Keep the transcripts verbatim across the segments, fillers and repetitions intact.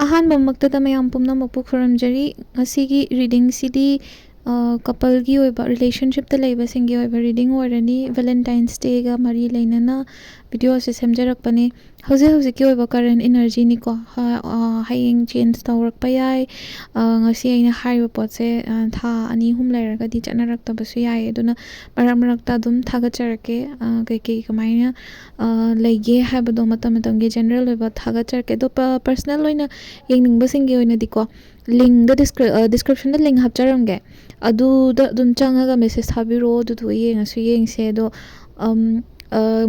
ꯑꯍꯥꯟꯕꯃꯛꯇꯗ ꯃꯌꯥꯝ ꯄꯨꯝꯅꯃꯛꯄꯨ ꯈꯨꯔꯨꯝꯖꯔꯤ꯫ ꯉꯁꯤꯒꯤ ꯔꯤꯗꯤꯡꯁꯤꯗꯤ ꯀꯄꯜꯒꯤ ꯑꯣꯏꯕ, ꯔꯤꯂꯦꯁꯟꯁꯤꯞꯇ ꯂꯩꯕꯁꯤꯡꯒꯤ ꯑꯣꯏꯕ ꯔꯤꯗꯤꯡ ꯑꯣꯏꯔꯅꯤ꯫ ꯚꯦꯂꯦꯟꯇꯥꯏꯟꯁ ꯗꯦꯒ ꯃꯔꯤ ꯂꯩꯅꯅ ꯚꯤꯗꯤꯑꯣꯁꯦ ꯁꯦꯝꯖꯔꯛꯄꯅꯦ꯫ ꯍꯧꯖꯤꯛ ꯍꯧꯖꯤꯛꯀꯤ ꯑꯣꯏꯕ ꯀꯔꯦꯟ ꯏꯅꯔꯖꯤꯅꯤꯀꯣ꯫ ꯍꯌꯦꯡ ꯆꯦꯟꯖ ꯇꯧꯔꯛꯄ ꯌꯥꯏ꯫ ꯉꯁꯤ ꯑꯩꯅ ꯍꯥꯏꯔꯤꯕ ꯄꯣꯠꯁꯦ ꯊꯥ ꯑꯅꯤ ꯑꯍꯨꯝ ꯂꯩꯔꯒꯗꯤ ꯆꯠꯅꯔꯛꯇꯕꯁꯨ ꯌꯥꯏ꯫ ꯑꯗꯨꯅ ꯃꯔꯛ ꯃꯔꯛꯇ ꯑꯗꯨꯝ ꯊꯥꯒꯠꯆꯔꯛꯀꯦ, ꯀꯩꯀꯩ ꯀꯃꯥꯏꯅ ꯂꯩꯒꯦ ꯍꯥꯏꯕꯗꯣ ꯃꯇꯝ ꯃꯇꯝꯒꯤ ꯖꯦꯅꯔꯦꯜ ꯑꯣꯏꯕ ꯊꯥꯒꯠꯆꯔꯛꯀꯦ꯫ ꯑꯗꯣ ꯄꯔꯁꯅꯦꯜ ꯑꯣꯏꯅ ꯌꯦꯡꯅꯤꯡꯕꯁꯤꯡꯒꯤ ꯑꯣꯏꯅꯗꯤꯀꯣ, ꯂꯤꯡꯗ, ꯗꯤꯁꯀ꯭ꯔꯤꯞꯁꯟꯗ ꯂꯤꯡ ꯍꯥꯞꯆꯔꯝꯒꯦ꯫ ꯑꯗꯨꯗ ꯑꯗꯨꯝ ꯆꯪꯉꯒ ꯃꯦꯁꯦꯖ ꯊꯥꯕꯤꯔꯛꯑꯣ, ꯑꯗꯨꯗꯨꯒ ꯌꯦꯡꯉꯁꯨ ꯌꯦꯡꯁꯦ꯫ ꯑꯗꯣ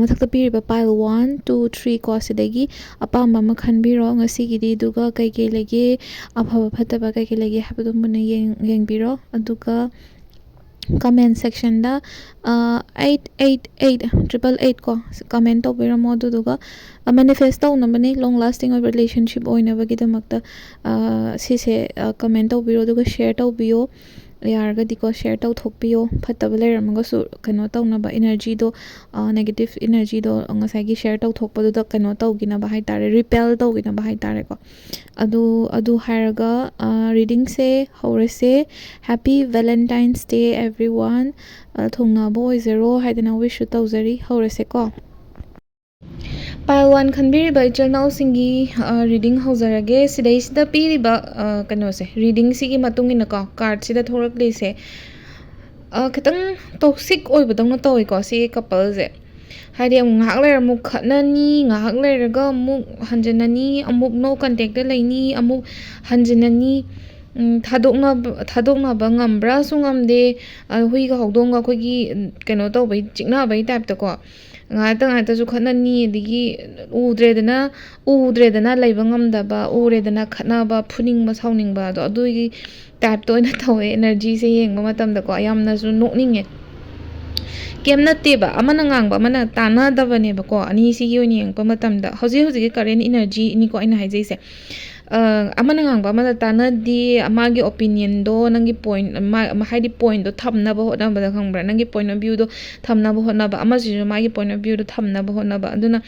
ꯃꯊꯛꯇ ꯄꯤꯔꯤꯕ pile one, two, three ꯀꯣ, ꯁꯤꯗꯒꯤ ꯑꯄꯥꯝꯕ ꯑꯃ ꯈꯟꯕꯤꯔꯣ ꯉꯁꯤꯒꯤꯗꯤ꯫ ꯑꯗꯨꯒ ꯀꯩꯀꯩ ꯂꯩꯒꯦ, ꯑꯐꯕ ꯐꯠꯇꯕ ꯀꯩꯀꯩ ꯂꯩꯒꯦ ꯍꯥꯏꯕꯗꯣ ꯃꯨꯟꯅ ꯌꯦꯡꯕꯤꯔꯣ꯫ ꯑꯗꯨꯒ ꯀꯃꯦꯟ ꯁꯦꯛꯁꯟꯗ eight eight eight triple eight ꯀꯣ, ꯀꯃꯦꯟ ꯇꯧꯕꯤꯔꯝꯃꯣ꯫ ꯑꯗꯨꯗꯨꯒ ꯃꯦꯅꯤꯐꯦꯁ ꯇꯧꯅꯕꯅꯦ, ꯂꯣꯡ ꯂꯥꯁꯇꯤꯡ ꯑꯣꯏꯕ ꯔꯤꯂꯦꯁꯟꯁꯤꯞ ꯑꯣꯏꯅꯕꯒꯤꯗꯃꯛꯇ ꯁꯤꯁꯦ ꯀꯃꯦꯟ ꯇꯧꯕꯤꯔꯣ, ꯑꯗꯨꯒ ꯁꯤꯌꯔ ꯇꯧꯕꯤꯌꯣ꯫ ꯌꯥꯔꯒꯗꯤꯀꯣ, ꯁꯤꯌꯔ ꯇꯧꯊꯣꯛꯄꯤꯌꯣ꯫ ꯐꯠꯇꯕ ꯂꯩꯔꯝꯃꯒꯁꯨ ꯀꯩꯅꯣ ꯇꯧꯅꯕ, ꯏꯅꯔꯖꯤꯗꯣ, ꯅꯦꯒꯦꯇꯤꯞ ꯏꯅꯔꯖꯤꯗꯣ ꯉꯁꯥꯏꯒꯤ ꯁꯤꯌꯔ ꯇꯧꯊꯣꯛꯄꯗꯨꯗ ꯀꯩꯅꯣ ꯇꯧꯈꯤꯅꯕ ꯍꯥꯏ ꯇꯥꯔꯦ, ꯔꯤꯄꯦꯜ ꯇꯧꯈꯤꯅꯕ ꯍꯥꯏ ꯇꯥꯔꯦꯀꯣ꯫ ꯑꯗꯨ ꯑꯗꯨ ꯍꯥꯏꯔꯒ ꯔꯤꯗꯤꯡꯁꯦ ꯍꯧꯔꯁꯦ꯫ Happy Valentine's Day everyone꯫ ꯊꯨꯡꯅꯕ ꯑꯣꯏꯖꯔꯣ ꯍꯥꯏꯗꯅ ꯋꯤꯁꯁꯨ ꯇꯧꯖꯔꯤ꯫ ꯍꯧꯔꯁꯦꯀꯣ꯫ Pile one ꯈꯟꯕꯤꯔꯤꯕ ꯏꯆꯤꯜ ꯏꯅꯥꯎꯁꯤꯡꯒꯤ ꯔꯤꯗꯤꯡ ꯍꯧꯖꯔꯒꯦ꯫ ꯁꯤꯗꯩꯁꯤꯗ ꯄꯤꯔꯤꯕ ꯀꯩꯅꯣꯁꯦ, ꯔꯤꯗꯤꯡꯁꯤꯒꯤ ꯃꯇꯨꯡ ꯏꯟꯅꯀꯣ, ꯀꯥꯔꯠꯁꯤꯗ ꯊꯣꯛꯂꯛꯂꯤꯁꯦ ꯈꯤꯇꯪ ꯇꯣꯛꯁꯤꯛ ꯑꯣꯏꯕꯗꯧꯅ ꯇꯧꯋꯤꯀꯣ ꯁꯤꯒꯤ ꯀꯄꯜꯁꯦ꯫ ꯍꯥꯏꯗꯤ ꯑꯃꯨꯛ ꯉꯥꯏꯍꯥꯛ ꯂꯩꯔ ꯑꯃꯨꯛ ꯈꯠꯅꯅꯤ, ꯉꯥꯏꯍꯥꯛ ꯂꯩꯔꯒ ꯑꯃꯨꯛ ꯍꯟꯖꯤꯟꯅꯅꯤ, ꯑꯃꯨꯛ ꯅꯣ ꯀꯟꯇꯦꯛꯇ ꯂꯩꯅꯤ, ꯑꯃꯨꯛ ꯍꯟꯖꯤꯟꯅꯅꯤ꯫ ꯊꯥꯗꯣꯛꯅꯕ ꯊꯥꯗꯣꯛꯅꯕ ꯉꯝꯕ꯭ꯔꯥꯁꯨ ꯉꯝꯗꯦ꯫ ꯍꯨꯏꯒ ꯍꯧꯗꯣꯡꯒ ꯑꯩꯈꯣꯏꯒꯤ ꯀꯩꯅꯣ ꯇꯧꯕꯩ, ꯆꯤꯛꯅꯕꯩ ꯇꯥꯏꯞꯇꯀꯣ꯫ ꯉꯥꯏꯍꯥꯛꯇ ꯉꯥꯏꯍꯥꯛꯇꯁꯨ ꯈꯠꯅꯅꯤ, ꯑꯗꯒꯤ ꯎꯗ꯭ꯔꯦꯗꯅ ꯎꯗ꯭ꯔꯦꯗꯅ ꯂꯩꯕ ꯉꯝꯗꯕ, ꯎꯔꯦꯗꯅ ꯈꯠꯅꯕ, ꯐꯨꯅꯤꯡꯕ, ꯁꯥꯎꯅꯤꯡꯕ, ꯑꯗꯣ ꯑꯗꯨꯒꯤ ꯇꯥꯏꯞꯇ ꯑꯣꯏꯅ ꯇꯧꯋꯦ ꯑꯦꯅꯔꯖꯤꯁꯦ ꯌꯦꯡꯕ ꯃꯇꯝꯗꯀꯣ꯫ ꯌꯥꯝꯅꯁꯨ ꯅꯣꯛꯅꯤꯡꯉꯦ꯫ ꯀꯩꯝ ꯅꯠꯇꯦꯕ, ꯑꯃꯅ ꯉꯥꯡꯕ ꯑꯃꯅ ꯇꯥꯟꯅꯗꯕꯅꯦꯕꯀꯣ꯫ ꯑꯅꯤꯁꯤꯒꯤ ꯑꯣꯏꯅ ꯌꯦꯡꯉꯛꯄ ꯃꯇꯝꯗ ꯍꯧꯖꯤꯛ ꯍꯧꯖꯤꯛꯀꯤ ꯀꯔꯦꯟ ꯏꯅꯔꯖꯤꯅꯤꯀꯣ ꯑꯩꯅ ꯍꯥꯏꯖꯩꯁꯦ꯫ ꯑ, ꯑꯃꯅ ꯉꯥꯡꯕ ꯑꯃꯗ ꯇꯥꯟꯅꯗꯦ, ꯃꯥꯒꯤ opinionꯗꯣ, ꯅꯪꯒꯤ point, ꯃꯥ-, ꯃꯥ-, ꯍꯥꯏꯗꯤ pointꯗꯣ ꯊꯝꯅꯕ ꯍꯣꯠꯅꯕꯗ, ꯈꯪꯕ꯭ꯔꯥ? ꯅꯪꯒꯤ point of viewꯗꯣ ꯊꯝꯅꯕ ꯍꯣꯠꯅꯕ, ꯑꯃꯁꯤꯁꯨ ꯃꯥꯒꯤ point of viewꯗꯣ ꯊꯝꯅꯕ ꯍꯣꯠꯅꯕ꯫ ꯑꯗꯨꯅ,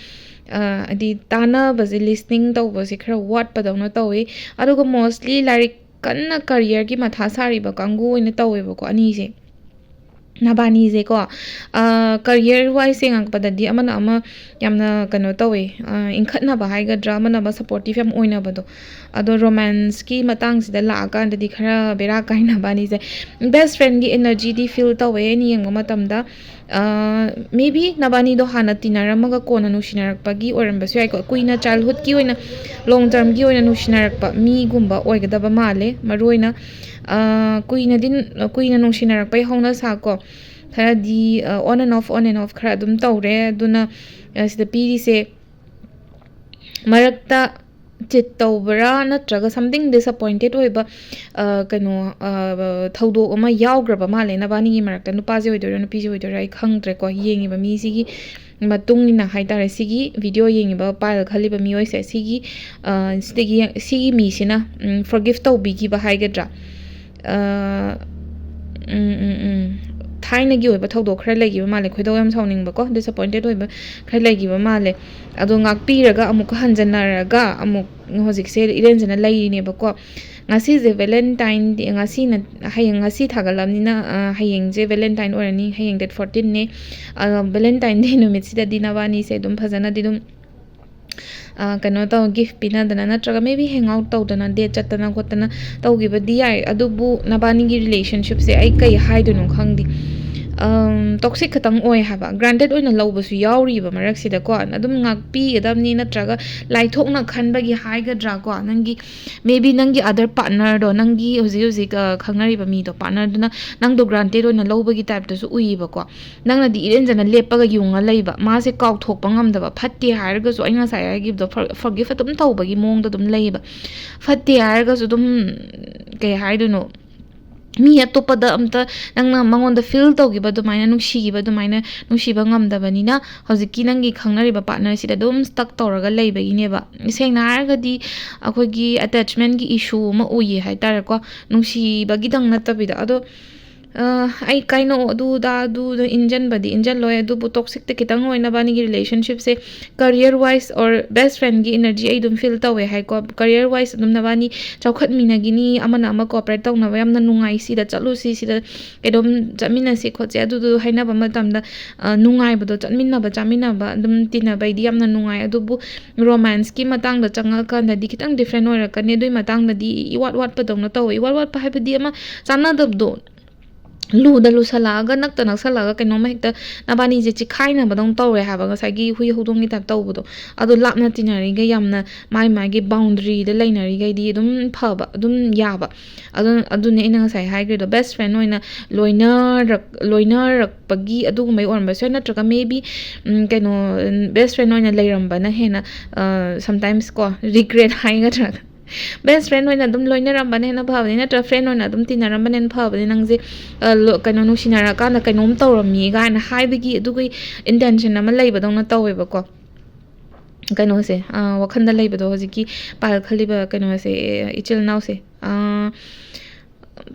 ꯑ, ꯍꯥꯏꯗꯤ ꯇꯥꯟꯅꯕꯁꯦ, listening ꯇꯧꯕꯁꯦ ꯈꯔ ꯋꯥꯠꯄꯗꯧꯅ ꯇꯧꯋꯤ꯫ ꯑꯗꯨꯒ mostly ꯂꯥꯏꯔꯤꯛ ꯀꯟꯅ careerꯒꯤ ꯃꯊꯥ ꯁꯥꯔꯤꯕ ꯀꯥꯡꯕꯨ ꯑꯣꯏꯅ ꯇꯧꯋꯦꯕꯀꯣ, ꯑꯅꯤꯁꯦ꯫ ꯅꯕꯥꯅꯤꯁꯦꯀꯣ, ꯑ, career wise ꯌꯦꯡꯉꯛꯄꯗꯗꯤ ꯑꯃꯅ ꯑꯃ ꯌꯥꯝꯅ ꯀꯩꯅꯣ ꯇꯧꯋꯦ, ꯑ, ꯏꯟꯈꯠꯅꯕ ꯍꯥꯏꯒꯗ꯭ꯔꯥ, ꯑꯃꯅ ꯑꯃ supportive ꯌꯥꯝ ꯑꯣꯏꯅꯕꯗꯣ꯫ ꯑꯗꯣ romanceꯀꯤ ꯃꯇꯥꯡꯁꯤꯗ ꯂꯥꯛꯑꯀꯥꯟꯗꯗꯤ ꯈꯔ ꯕꯦꯔꯥ ꯀꯥꯏ ꯅꯕꯥꯅꯤꯁꯦ꯫ Best friendꯒꯤ energyꯗꯤ feel ꯇꯧꯋꯦ ꯑꯩꯅ ꯌꯦꯡꯕ ꯃꯇꯝꯗ꯫ ꯑ, maybe ꯅꯕꯥꯅꯤꯗꯣ ꯍꯥꯟꯅ ꯇꯤꯟꯅꯔꯝꯃꯒ ꯀꯣꯟꯅ ꯅꯨꯡꯁꯤꯅꯔꯛꯄꯒꯤ ꯑꯣꯏꯔꯝꯕꯁꯨ ꯌꯥꯏꯀꯣ꯫ ꯀꯨꯏꯅ childhoodꯀꯤ ꯑꯣꯏꯅ, long termꯒꯤ ꯑꯣꯏꯅ ꯅꯨꯡꯁꯤꯅꯔꯛꯄ ꯃꯤꯒꯨꯝꯕ ꯑꯣꯏꯒꯗꯕ ꯃꯥꯜꯂꯦ꯫ ꯃꯔꯨꯑꯣꯏꯅ, ꯑ, ꯀꯨꯏꯅꯗꯤ, ꯀꯨꯏꯅ ꯅꯨꯡꯁꯤꯅꯔꯛꯄꯩ ꯍꯧꯅꯁꯥꯀꯣ, ꯈꯔꯗꯤ, ꯑ, on and off, on and off ꯈꯔ ꯑꯗꯨꯝ ꯇꯧꯔꯦ꯫ ꯑꯗꯨꯅ, ꯑ, ꯁꯤꯗ ꯄꯤꯔꯤꯁꯦ ꯃꯔꯛꯇ cheat ꯇꯧꯕ꯭ꯔꯥ ꯅꯠꯇ꯭ꯔꯒ something disappointed ꯑꯣꯏꯕ, ꯑ, ꯀꯩꯅꯣ, ꯑ, ꯊꯧꯗꯣꯛ ꯑꯃ ꯌꯥꯎꯈ꯭ꯔꯕ ꯃꯥꯜꯂꯦ ꯅꯕꯥꯅꯤꯒꯤ ꯃꯔꯛꯇ꯫ ꯅꯨꯄꯥꯁꯦ ꯑꯣꯏꯗꯣꯏꯔꯥ ꯅꯨꯄꯤꯁꯦ ꯑꯣꯏꯗꯣꯏꯔꯥ ꯑꯩ ꯈꯪꯗ꯭ꯔꯦꯀꯣ꯫ ꯌꯦꯡꯉꯤꯕ ꯃꯤꯁꯤꯒꯤ ꯃꯇꯨꯡ ꯏꯟꯅ ꯍꯥꯏꯇꯥꯔꯦ, ꯁꯤꯒꯤ video ꯌꯦꯡꯉꯤꯕ, pile ꯈꯜꯂꯤꯕ ꯃꯤꯑꯣꯏꯁꯦ, ꯁꯤꯒꯤ, ꯑ, ꯁꯤꯗꯒꯤ, ꯁꯤꯒꯤ ꯃꯤꯁꯤꯅ, ꯎꯝ, forgive ꯇꯧꯕꯤꯈꯤꯕ ꯍꯥꯏꯒꯗ꯭ꯔꯥ? ꯑ, ꯎꯝ, ꯎꯝ, ꯎꯝ꯫ ꯊꯥꯏꯅꯒꯤ ꯑꯣꯏꯕ ꯊꯧꯗꯣꯛ ꯈꯔ ꯂꯩꯈꯤꯕ ꯃꯥꯜꯂꯦ, ꯈꯣꯏꯗꯧ ꯌꯥꯝ ꯁꯥꯎꯅꯤꯡꯕꯀꯣ, disappointed ꯑꯣꯏꯕ ꯈꯔ ꯂꯩꯈꯤꯕ ꯃꯥꯜꯂꯦ꯫ ꯑꯗꯣ ꯉꯥꯛꯄꯤꯔꯒ ꯑꯃꯨꯛꯀ ꯍꯟꯖꯟꯅꯔꯒ ꯑꯃꯨꯛ ꯍꯧꯖꯤꯛꯁꯦ ꯏꯔꯦꯟꯖꯅ ꯂꯩꯔꯤꯅꯦꯕꯀꯣ꯫ ꯉꯁꯤꯁꯦ Valentine Day, ꯉꯁꯤꯅ, ꯍꯌꯦꯡ, ꯉꯁꯤ ꯊꯥꯒꯠꯂꯕꯅꯤꯅ, ꯑ, ꯍꯌꯦꯡꯁꯦ Valentine ꯑꯣꯏꯔꯅꯤ, ꯍꯌꯦꯡ date fourteenꯅꯦ꯫ ꯑ, Valentine Day ꯅꯨꯃꯤꯠꯁꯤꯗꯗꯤ ꯅꯕꯥꯅꯤꯁꯦ ꯑꯗꯨꯝ ꯐꯖꯅꯗꯤ ꯑꯗꯨꯝ, ꯑ, ꯀꯩꯅꯣ ꯇꯧ, gift ꯄꯤꯅꯗꯅ ꯅꯠꯇ꯭ꯔꯒ maybe hang out ꯇꯧꯗꯅ, date ꯆꯠꯇꯅ ꯈꯣꯠꯇꯅ ꯇꯧꯈꯤꯕꯗꯤ ꯌꯥꯏ꯫ ꯑꯗꯨꯕꯨ ꯅꯕꯥꯅꯤꯒꯤ relationshipꯁꯦ ꯑꯩ ꯀꯩ ꯍꯥꯏꯗꯣꯏꯅꯣ ꯈꯪꯗꯦ꯫ ꯑꯝ, toxic ꯈꯛꯇꯪ ꯑꯣꯏ ꯍꯥꯏꯕ꯫ Granted ꯑꯣꯏꯅ ꯂꯧꯕꯁꯨ ꯌꯥꯎꯔꯤꯕ ꯃꯔꯛꯁꯤꯗꯀꯣ꯫ ꯑꯗꯨꯝ ꯉꯥꯛꯄꯤꯒꯗꯕꯅꯤ, ꯅꯠꯇ꯭ꯔꯒ ꯂꯥꯏꯊꯣꯛꯅ ꯈꯟꯕꯒꯤ ꯍꯥꯏꯒꯗ꯭ꯔꯥꯀꯣ꯫ ꯅꯪꯒꯤ, maybe ꯅꯪꯒꯤ other partnerꯗꯣ, ꯅꯪꯒꯤ ꯍꯧꯖꯤꯛ ꯍꯧꯖꯤꯛ, ꯑ, ꯈꯪꯅꯔꯤꯕ ꯃꯤꯗꯣ, partnerꯗꯨꯅ ꯅꯪꯗꯣ granted ꯑꯣꯏꯅ ꯂꯧꯕꯒꯤ typeꯇꯁꯨ ꯎꯏꯌꯦꯕꯀꯣ꯫ ꯅꯪꯅꯗꯤ ꯏꯔꯦꯟꯖꯅ ꯂꯦꯞꯄꯒ ꯌꯨꯡꯉ ꯂꯩꯕ꯫ ꯃꯥꯁꯦ ꯀꯥꯎꯊꯣꯛꯄ ꯉꯝꯗꯕ꯫ ꯐꯠꯇꯦ ꯍꯥꯏꯔꯒꯁꯨ, ꯑꯩ ꯉꯁꯥꯏ ꯍꯥꯏꯈꯤꯕꯗꯣ, for-, forgive ꯑꯗꯨꯝ ꯇꯧꯕꯒꯤ ꯃꯑꯣꯡꯗ ꯑꯗꯨꯝ ꯂꯩꯌꯦꯕ꯫ ꯐꯠꯇꯦ ꯍꯥꯏꯔꯒꯁꯨ ꯑꯗꯨꯝ, ꯀꯩ ꯍꯥꯏꯗꯣꯏꯅꯣ, ꯃꯤ ꯑꯇꯣꯞꯄꯗ ꯑꯝꯇ ꯅꯪꯅ ꯃꯉꯣꯟꯗ ꯐꯤꯜ ꯇꯧꯈꯤꯕ ꯑꯗꯨꯃꯥꯏꯅ, ꯅꯨꯡꯁꯤꯈꯤꯕ ꯑꯗꯨꯃꯥꯏꯅ ꯅꯨꯡꯁꯤꯕ ꯉꯝꯗꯕꯅꯤꯅ, ꯍꯧꯖꯤꯛꯀꯤ ꯅꯪꯒꯤ ꯈꯪꯅꯔꯤꯕ ꯄꯥꯔꯠꯅꯔꯁꯤꯗ ꯑꯗꯨꯝ ꯁ꯭ꯇꯛ ꯇꯧꯔꯒ ꯂꯩꯕꯒꯤꯅꯦꯕ꯫ ꯁꯦꯡꯅ ꯍꯥꯏꯔꯒꯗꯤ ꯑꯩꯈꯣꯏꯒꯤ ꯑꯦꯇꯦꯆꯃꯦꯟꯒꯤ ꯏꯁꯨ ꯑꯃ ꯎꯏꯌꯦ ꯍꯥꯏꯇꯥꯔꯦꯀꯣ, ꯅꯨꯡꯁꯤꯕꯒꯤꯗꯪ ꯅꯠꯇꯕꯤꯗ꯫ ꯑꯗꯣ ꯑ, ꯑꯩ ꯀꯥꯏꯅꯧ ꯑꯗꯨꯗ ꯑꯗꯨꯗ ꯏꯟꯖꯟꯕꯗꯤ ꯏꯟꯖꯜꯂꯣꯏ, ꯑꯗꯨꯕꯨ ꯇꯣꯛꯁꯤꯛꯇ ꯈꯤꯇꯪ ꯑꯣꯏꯅꯕ ꯅꯕꯥꯅꯤꯒꯤ ꯔꯤꯂꯦꯁꯟꯁꯤꯞꯁꯦ ꯀꯔꯤꯌꯔ ꯋꯥꯏꯁ ꯑꯣꯔ ꯕꯦꯁ ꯐ꯭ꯔꯦꯟꯒꯤ ꯏꯅꯔꯖꯤ ꯑꯩ ꯑꯗꯨꯝ ꯐꯤꯜ ꯇꯧꯋꯦ ꯍꯥꯏꯀꯣ꯫ ꯀꯔꯤꯌꯔ ꯋꯥꯏꯁ ꯑꯗꯨꯝ ꯅꯕꯥꯅꯤ ꯆꯥꯎꯈꯠꯃꯤꯟꯅꯒꯤꯅꯤ, ꯑꯃꯅ ꯑꯃ ꯀꯣꯑꯣꯄꯔꯦꯠ ꯇꯧꯅꯕ ꯌꯥꯝꯅ ꯅꯨꯡꯉꯥꯏ, ꯁꯤꯗ ꯆꯠꯂꯨꯁꯤ, ꯁꯤꯗ ꯀꯩꯅꯣꯝ ꯆꯠꯃꯤꯟꯅꯁꯤ ꯈꯣꯠꯁꯤ ꯑꯗꯨꯗꯨ ꯍꯥꯏꯅꯕ ꯃꯇꯝꯗ, ꯑ, ꯅꯨꯡꯉꯥꯏꯕꯗꯣ, ꯆꯠꯃꯤꯟꯅꯕ ꯆꯥꯃꯤꯟꯅꯕ ꯑꯗꯨꯝ ꯇꯤꯟꯅꯕꯩꯗꯤ ꯌꯥꯝꯅ ꯅꯨꯡꯉꯥꯏ꯫ ꯑꯗꯨꯕꯨ ꯔꯣꯃꯥꯟꯁꯀꯤ ꯃꯇꯥꯡꯗ ꯆꯪꯉꯛꯑꯀꯥꯟꯗꯗꯤ ꯈꯤꯇꯪ ꯗꯤꯐ꯭ꯔꯦꯟ ꯑꯣꯏꯔꯛꯀꯅꯤ꯫ ꯑꯗꯨꯏ ꯃꯇꯥꯡꯗꯗꯤ ꯏꯋꯥꯠ ꯋꯥꯠꯄꯗꯧꯅ ꯇꯧꯋꯦ꯫ ꯏꯋꯥꯠ ꯋꯥꯠꯄ ꯍꯥꯏꯕꯗꯤ ꯑꯃ ꯆꯥꯟꯅꯗꯕꯗꯣ, ꯂꯨꯗ ꯂꯨꯁꯜꯂꯛꯑꯒ, ꯅꯛꯇ ꯅꯛꯁꯜꯂꯛꯑꯒ ꯀꯩꯅꯣꯝꯃ ꯍꯦꯛꯇ ꯅꯕꯥꯅꯤꯁꯦ ꯆꯤꯈꯥꯏꯅꯕꯗꯧ ꯇꯧꯔꯦ ꯍꯥꯏꯕ, ꯉꯁꯥꯏꯒꯤ ꯍꯨꯏ ꯍꯧꯗꯣꯡꯒꯤ ꯇꯥꯏꯞ ꯇꯧꯕꯗꯣ꯫ ꯑꯗꯣ ꯂꯥꯞꯅ ꯇꯤꯟꯅꯔꯤꯈꯩ, ꯌꯥꯝꯅ ꯃꯥꯏ ꯃꯥꯒꯤ ꯕꯥꯎꯟꯗꯔꯤꯗ ꯂꯩꯅꯔꯤꯈꯩꯗꯤ ꯑꯗꯨꯝ ꯐꯕ, ꯑꯗꯨꯝ ꯌꯥꯕ꯫ ꯑꯗꯨ, ꯑꯗꯨꯅꯦ ꯑꯩꯅ ꯉꯁꯥꯏ ꯍꯥꯏꯈ꯭ꯔꯤꯗꯣ, ꯕꯦꯁ ꯐ꯭ꯔꯦꯟ ꯑꯣꯏꯅ ꯂꯣꯏꯅꯔꯛ-, ꯂꯣꯏꯅꯔꯛꯄꯒꯤ ꯑꯗꯨꯒꯨꯝꯕꯩ ꯑꯣꯏꯔꯝꯕꯁꯨ ꯌꯥꯏ, ꯅꯠꯇ꯭ꯔꯒ maybe, ꯎꯝ, ꯀꯩꯅꯣ, ꯕꯦꯁ ꯐ꯭ꯔꯦꯟ ꯑꯣꯏꯅ ꯂꯩꯔꯝꯕꯅ ꯍꯦꯟꯅ, ꯑ, sometimes ꯀꯣ, ꯔꯤꯒ꯭ꯔꯦꯠ ꯍꯥꯏꯒꯗ꯭ꯔꯥ, ꯕꯦꯁ ꯐ꯭ꯔꯦꯟ ꯑꯣꯏꯅ ꯑꯗꯨꯝ ꯂꯣꯏꯅꯔꯝꯕꯅ ꯍꯦꯟꯅ ꯐꯕꯅꯤ, ꯅꯠꯇ꯭ꯔꯒ ꯐ꯭ꯔꯦꯟ ꯑꯣꯏꯅ ꯑꯗꯨꯝ ꯇꯤꯟꯅꯔꯝꯕꯅ ꯍꯦꯟꯅ ꯐꯕꯅꯤ꯫ ꯅꯪꯁꯦ, ꯑ, ꯂꯣ-, ꯀꯩꯅꯣ, ꯅꯨꯡꯁꯤꯅꯔꯀꯥꯟꯗ ꯀꯩꯅꯣꯝ ꯇꯧꯔꯝꯃꯤ ꯀꯥꯏꯅ ꯍꯥꯏꯕꯒꯤ ꯑꯗꯨꯒꯤ ꯏꯟꯇꯦꯟꯁꯟ ꯑꯃ ꯂꯩꯕꯗꯧꯅ ꯇꯧꯋꯦꯕꯀꯣ꯫ ꯀꯩꯅꯣꯁꯦ, ꯑ, ꯋꯥꯈꯜꯗ ꯂꯩꯕꯗꯣ, ꯍꯧꯖꯤꯛꯀꯤ ꯄꯥꯏꯜ ꯈꯜꯂꯤꯕ ꯀꯩꯅꯣꯁꯦ, ꯏꯆꯤꯜ ꯏꯅꯥꯎꯁꯦ, ꯑ,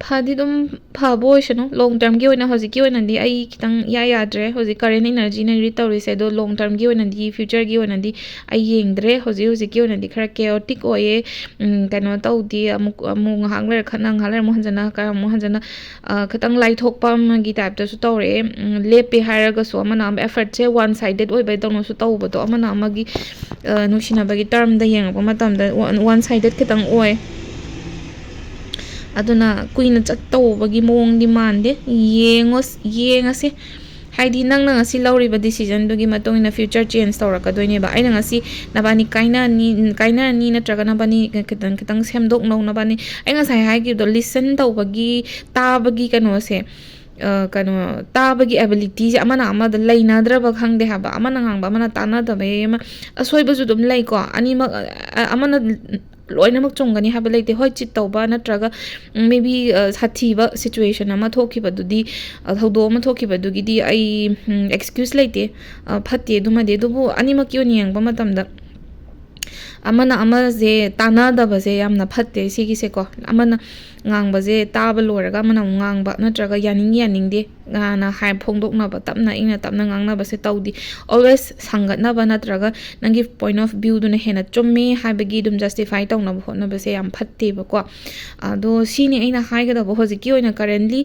ꯐꯗꯤ ꯑꯗꯨꯝ ꯐꯕ ꯑꯣꯏꯁꯅꯨ꯫ ꯂꯣꯡ ꯇꯔꯝꯒꯤ ꯑꯣꯏꯅ, ꯍꯧꯖꯤꯛꯀꯤ ꯑꯣꯏꯅꯗꯤ ꯑꯩ ꯈꯤꯇꯪ ꯏꯌꯥ ꯌꯥꯗ꯭ꯔꯦ꯫ ꯍꯧꯖꯤꯛ ꯀꯔꯦꯟ ꯏꯅꯔꯖꯤꯅ ꯔꯤꯠ ꯇꯧꯔꯤꯁꯦ, ꯑꯗꯣ ꯂꯣꯡ ꯇꯔꯝꯒꯤ ꯑꯣꯏꯅꯗꯤ, ꯐ꯭ꯌꯨꯆꯔꯒꯤ ꯑꯣꯏꯅꯗꯤ ꯑꯩ ꯌꯦꯡꯗ꯭ꯔꯦ꯫ ꯍꯧꯖꯤꯛ ꯍꯧꯖꯤꯛꯀꯤ ꯑꯣꯏꯅꯗꯤ ꯈꯔ ꯀꯦꯑꯣꯇꯤꯛ ꯑꯣꯏꯌꯦ꯫ ꯎꯝ, ꯀꯩꯅꯣ ꯇꯧꯗꯦ, ꯑꯃꯨꯛ, ꯑꯃꯨꯛ ꯉꯥꯏꯍꯥꯛ ꯂꯩꯔ ꯈꯠꯅ, ꯉꯥꯏꯍꯥꯛ ꯂꯩꯔ ꯑꯃꯨꯛ ꯍꯟꯖꯟꯅ, ꯈꯔ ꯑꯃꯨꯛ ꯍꯟꯖꯟꯅ, ꯑ, ꯈꯤꯇꯪ ꯂꯥꯏꯊꯣꯛꯄ ꯑꯃꯒꯤ ꯇꯥꯏꯞꯇꯁꯨ ꯇꯧꯔꯛꯑꯦ꯫ ꯎꯝ, ꯂꯦꯞꯄꯦ ꯍꯥꯏꯔꯒꯁꯨ ꯑꯃꯅ ꯑꯃ, ꯑꯦꯐꯔꯠꯁꯦ ꯋꯥꯟ ꯁꯥꯏꯗꯦꯠ ꯑꯣꯏꯕꯗꯧꯅꯁꯨ ꯇꯧꯕꯗꯣ, ꯑꯃꯅ ꯑꯃꯒꯤ, ꯑ, ꯅꯨꯡꯁꯤꯅꯕꯒꯤ ꯇꯔꯝꯗ ꯌꯦꯡꯉꯛꯄ ꯃꯇꯝꯗ ꯋꯥꯟ, ꯋꯥꯟ ꯁꯥꯏꯗꯦꯠ ꯈꯤꯇꯪ ꯑꯣꯏ꯫ ꯑꯗꯨꯅ ꯀꯨꯏꯅ ꯆꯠꯇꯧꯕꯒꯤ ꯃꯑꯣꯡꯗꯤ ꯃꯥꯟꯗꯦ꯫ ꯌꯦꯡꯉꯣ-, ꯌꯦꯡꯉꯁꯤ꯫ ꯍꯥꯏꯗꯤ ꯅꯪꯅ ꯉꯁꯤ ꯂꯧꯔꯤꯕ ꯗꯤꯁꯤꯖꯟꯗꯨꯒꯤ ꯃꯇꯨꯡ ꯏꯟꯅ ꯐ꯭ꯌꯨꯆꯔ ꯆꯦꯟꯖ ꯇꯧꯔꯛꯀꯗꯣꯏꯅꯦꯕ꯫ ꯑꯩꯅ ꯉꯁꯤ ꯅꯕꯥꯅꯤ ꯀꯥꯏꯅꯅꯤ, ꯀꯥꯏꯅꯔꯅꯤ ꯅꯠꯇ꯭ꯔꯒ ꯅꯕꯥꯅꯤ ꯈꯤꯇꯪ, ꯈꯤꯇꯪ ꯁꯦꯝꯗꯣꯛꯅꯧ ꯅꯕꯥꯅꯤ꯫ ꯑꯩ ꯉꯁꯥꯏ ꯍꯥꯏꯈꯤꯕꯗꯣ, ꯂꯤꯁꯟ ꯇꯧꯕꯒꯤ, ꯇꯥꯕꯒꯤ ꯀꯩꯅꯣꯁꯦ, ꯑ, ꯀꯩꯅꯣ, ꯇꯥꯕꯒꯤ ꯑꯦꯕꯤꯂꯤꯇꯤꯁꯦ ꯑꯃꯅ ꯑꯃꯗ ꯂꯩꯅꯗ꯭ꯔꯕ ꯈꯪꯗꯦ ꯍꯥꯏꯕ꯫ ꯑꯃꯅ ꯉꯥꯡꯕ ꯑꯃꯅ ꯇꯥꯅꯗꯕꯩ ꯑꯃ ꯑꯁꯣꯏꯕꯁꯨ ꯑꯗꯨꯝ ꯂꯩꯀꯣ꯫ ꯑꯅꯤꯃꯛ, ꯑ, ꯑꯃꯅ ꯂꯣꯏꯅꯃꯛ ꯆꯨꯝꯒꯅꯤ ꯍꯥꯏꯕ ꯂꯩꯇꯦ꯫ ꯍꯣꯏ, ꯆꯤꯠ ꯇꯧꯕ ꯅꯠꯇ꯭ꯔꯒ maybe ꯁꯥꯊꯤꯕ situation ꯑꯃ ꯊꯣꯛꯈꯤꯕꯗꯨꯗꯤ, ꯊꯧꯗꯣꯛ ꯑꯃ ꯊꯣꯛꯈꯤꯕꯗꯨꯒꯤꯗꯤ ꯑꯩ excuse ꯂꯩꯇꯦ, ꯐꯠꯇꯦ ꯑꯗꯨꯃꯗꯤ꯫ ꯑꯗꯨꯕꯨ ꯑꯅꯤꯃꯛꯀꯤ ꯑꯣꯏꯅ ꯌꯦꯡꯕ ꯃꯇꯝꯗ ꯑꯃꯅ ꯑꯃꯁꯦ ꯇꯥꯟꯅꯗꯕꯁꯦ ꯌꯥꯝꯅ ꯐꯠꯇꯦ꯫ ꯁꯤꯒꯤꯁꯦꯀꯣ, ꯑꯃꯅ ꯉꯥꯡꯕꯁꯦ ꯇꯥꯕ ꯂꯣꯏꯔꯒ ꯑꯃꯅ ꯑꯃꯨꯛ ꯉꯥꯡꯕ, ꯅꯠꯇ꯭ꯔꯒ ꯌꯥꯅꯤꯡ ꯌꯥꯅꯤꯡꯗꯦ ꯅ ꯍꯥꯏ ꯐꯣꯡꯗꯣꯛꯅꯕ, ꯇꯞꯅ ꯏꯪꯅ ꯇꯞꯅ ꯉꯥꯡꯅꯕꯁꯦ ꯇꯧꯗꯤ꯫ Always ꯁꯥꯡꯒꯠꯅꯕ ꯅꯠꯇ꯭ꯔꯒ ꯅꯪꯒꯤ point of view ꯗꯨꯅ ꯍꯦꯟꯅ ꯆꯨꯝꯃꯤ ꯍꯥꯏꯕꯒꯤ ꯑꯗꯨꯝ justify ꯇꯧꯅꯕ ꯍꯣꯠꯅꯕꯁꯦ ꯌꯥꯝ ꯐꯠꯇꯦꯕꯀꯣ꯫ ꯑꯗꯣ ꯁꯤꯅꯤ ꯑꯩꯅ ꯍꯥꯏꯒꯗꯕ ꯍꯧꯖꯤꯛꯀꯤ ꯑꯣꯏꯅ currently꯫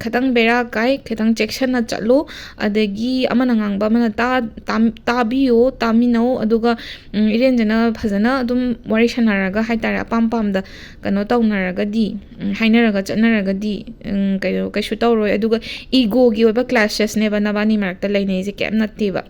ꯈꯤꯇꯪ ꯕꯦꯔꯥ ꯀꯥꯏ, ꯈꯤꯇꯪ ꯆꯦꯛꯁꯤꯟꯅ ꯆꯠꯂꯨ꯫ ꯑꯗꯒꯤ ꯑꯃꯅ ꯉꯥꯡꯕ ꯑꯃꯅ ꯇꯥ-, ꯇꯥꯝ-, ꯇꯥꯕꯤꯌꯣ, ꯇꯥꯃꯤꯟꯅꯧ꯫ ꯑꯗꯨꯒ ꯏꯔꯦꯟꯖꯅ ꯐꯖꯅ ꯑꯗꯨꯝ ꯋꯥꯔꯤ ꯁꯥꯟꯅꯔꯒ ꯍꯥꯏꯇꯥꯔꯦ, ꯑꯄꯥꯝ ꯄꯥꯝꯗ ꯀꯩꯅꯣ ꯇꯧꯅꯔꯒꯗꯤ, ꯍꯥꯏꯅꯔꯒ ꯆꯠꯅꯔꯒꯗꯤ, ꯀꯩꯅꯣ, ꯀꯩꯁꯨ ꯇꯧꯔꯣꯏ꯫ ꯑꯗꯨꯒ ꯏꯒꯣꯒꯤ ꯑꯣꯏꯕ clashesꯅꯦꯕ ꯅꯕꯥꯅꯤ ꯃꯔꯛꯇ ꯂꯩꯅꯩꯁꯦ, ꯀꯩꯝ ꯅꯠꯇꯦꯕ꯫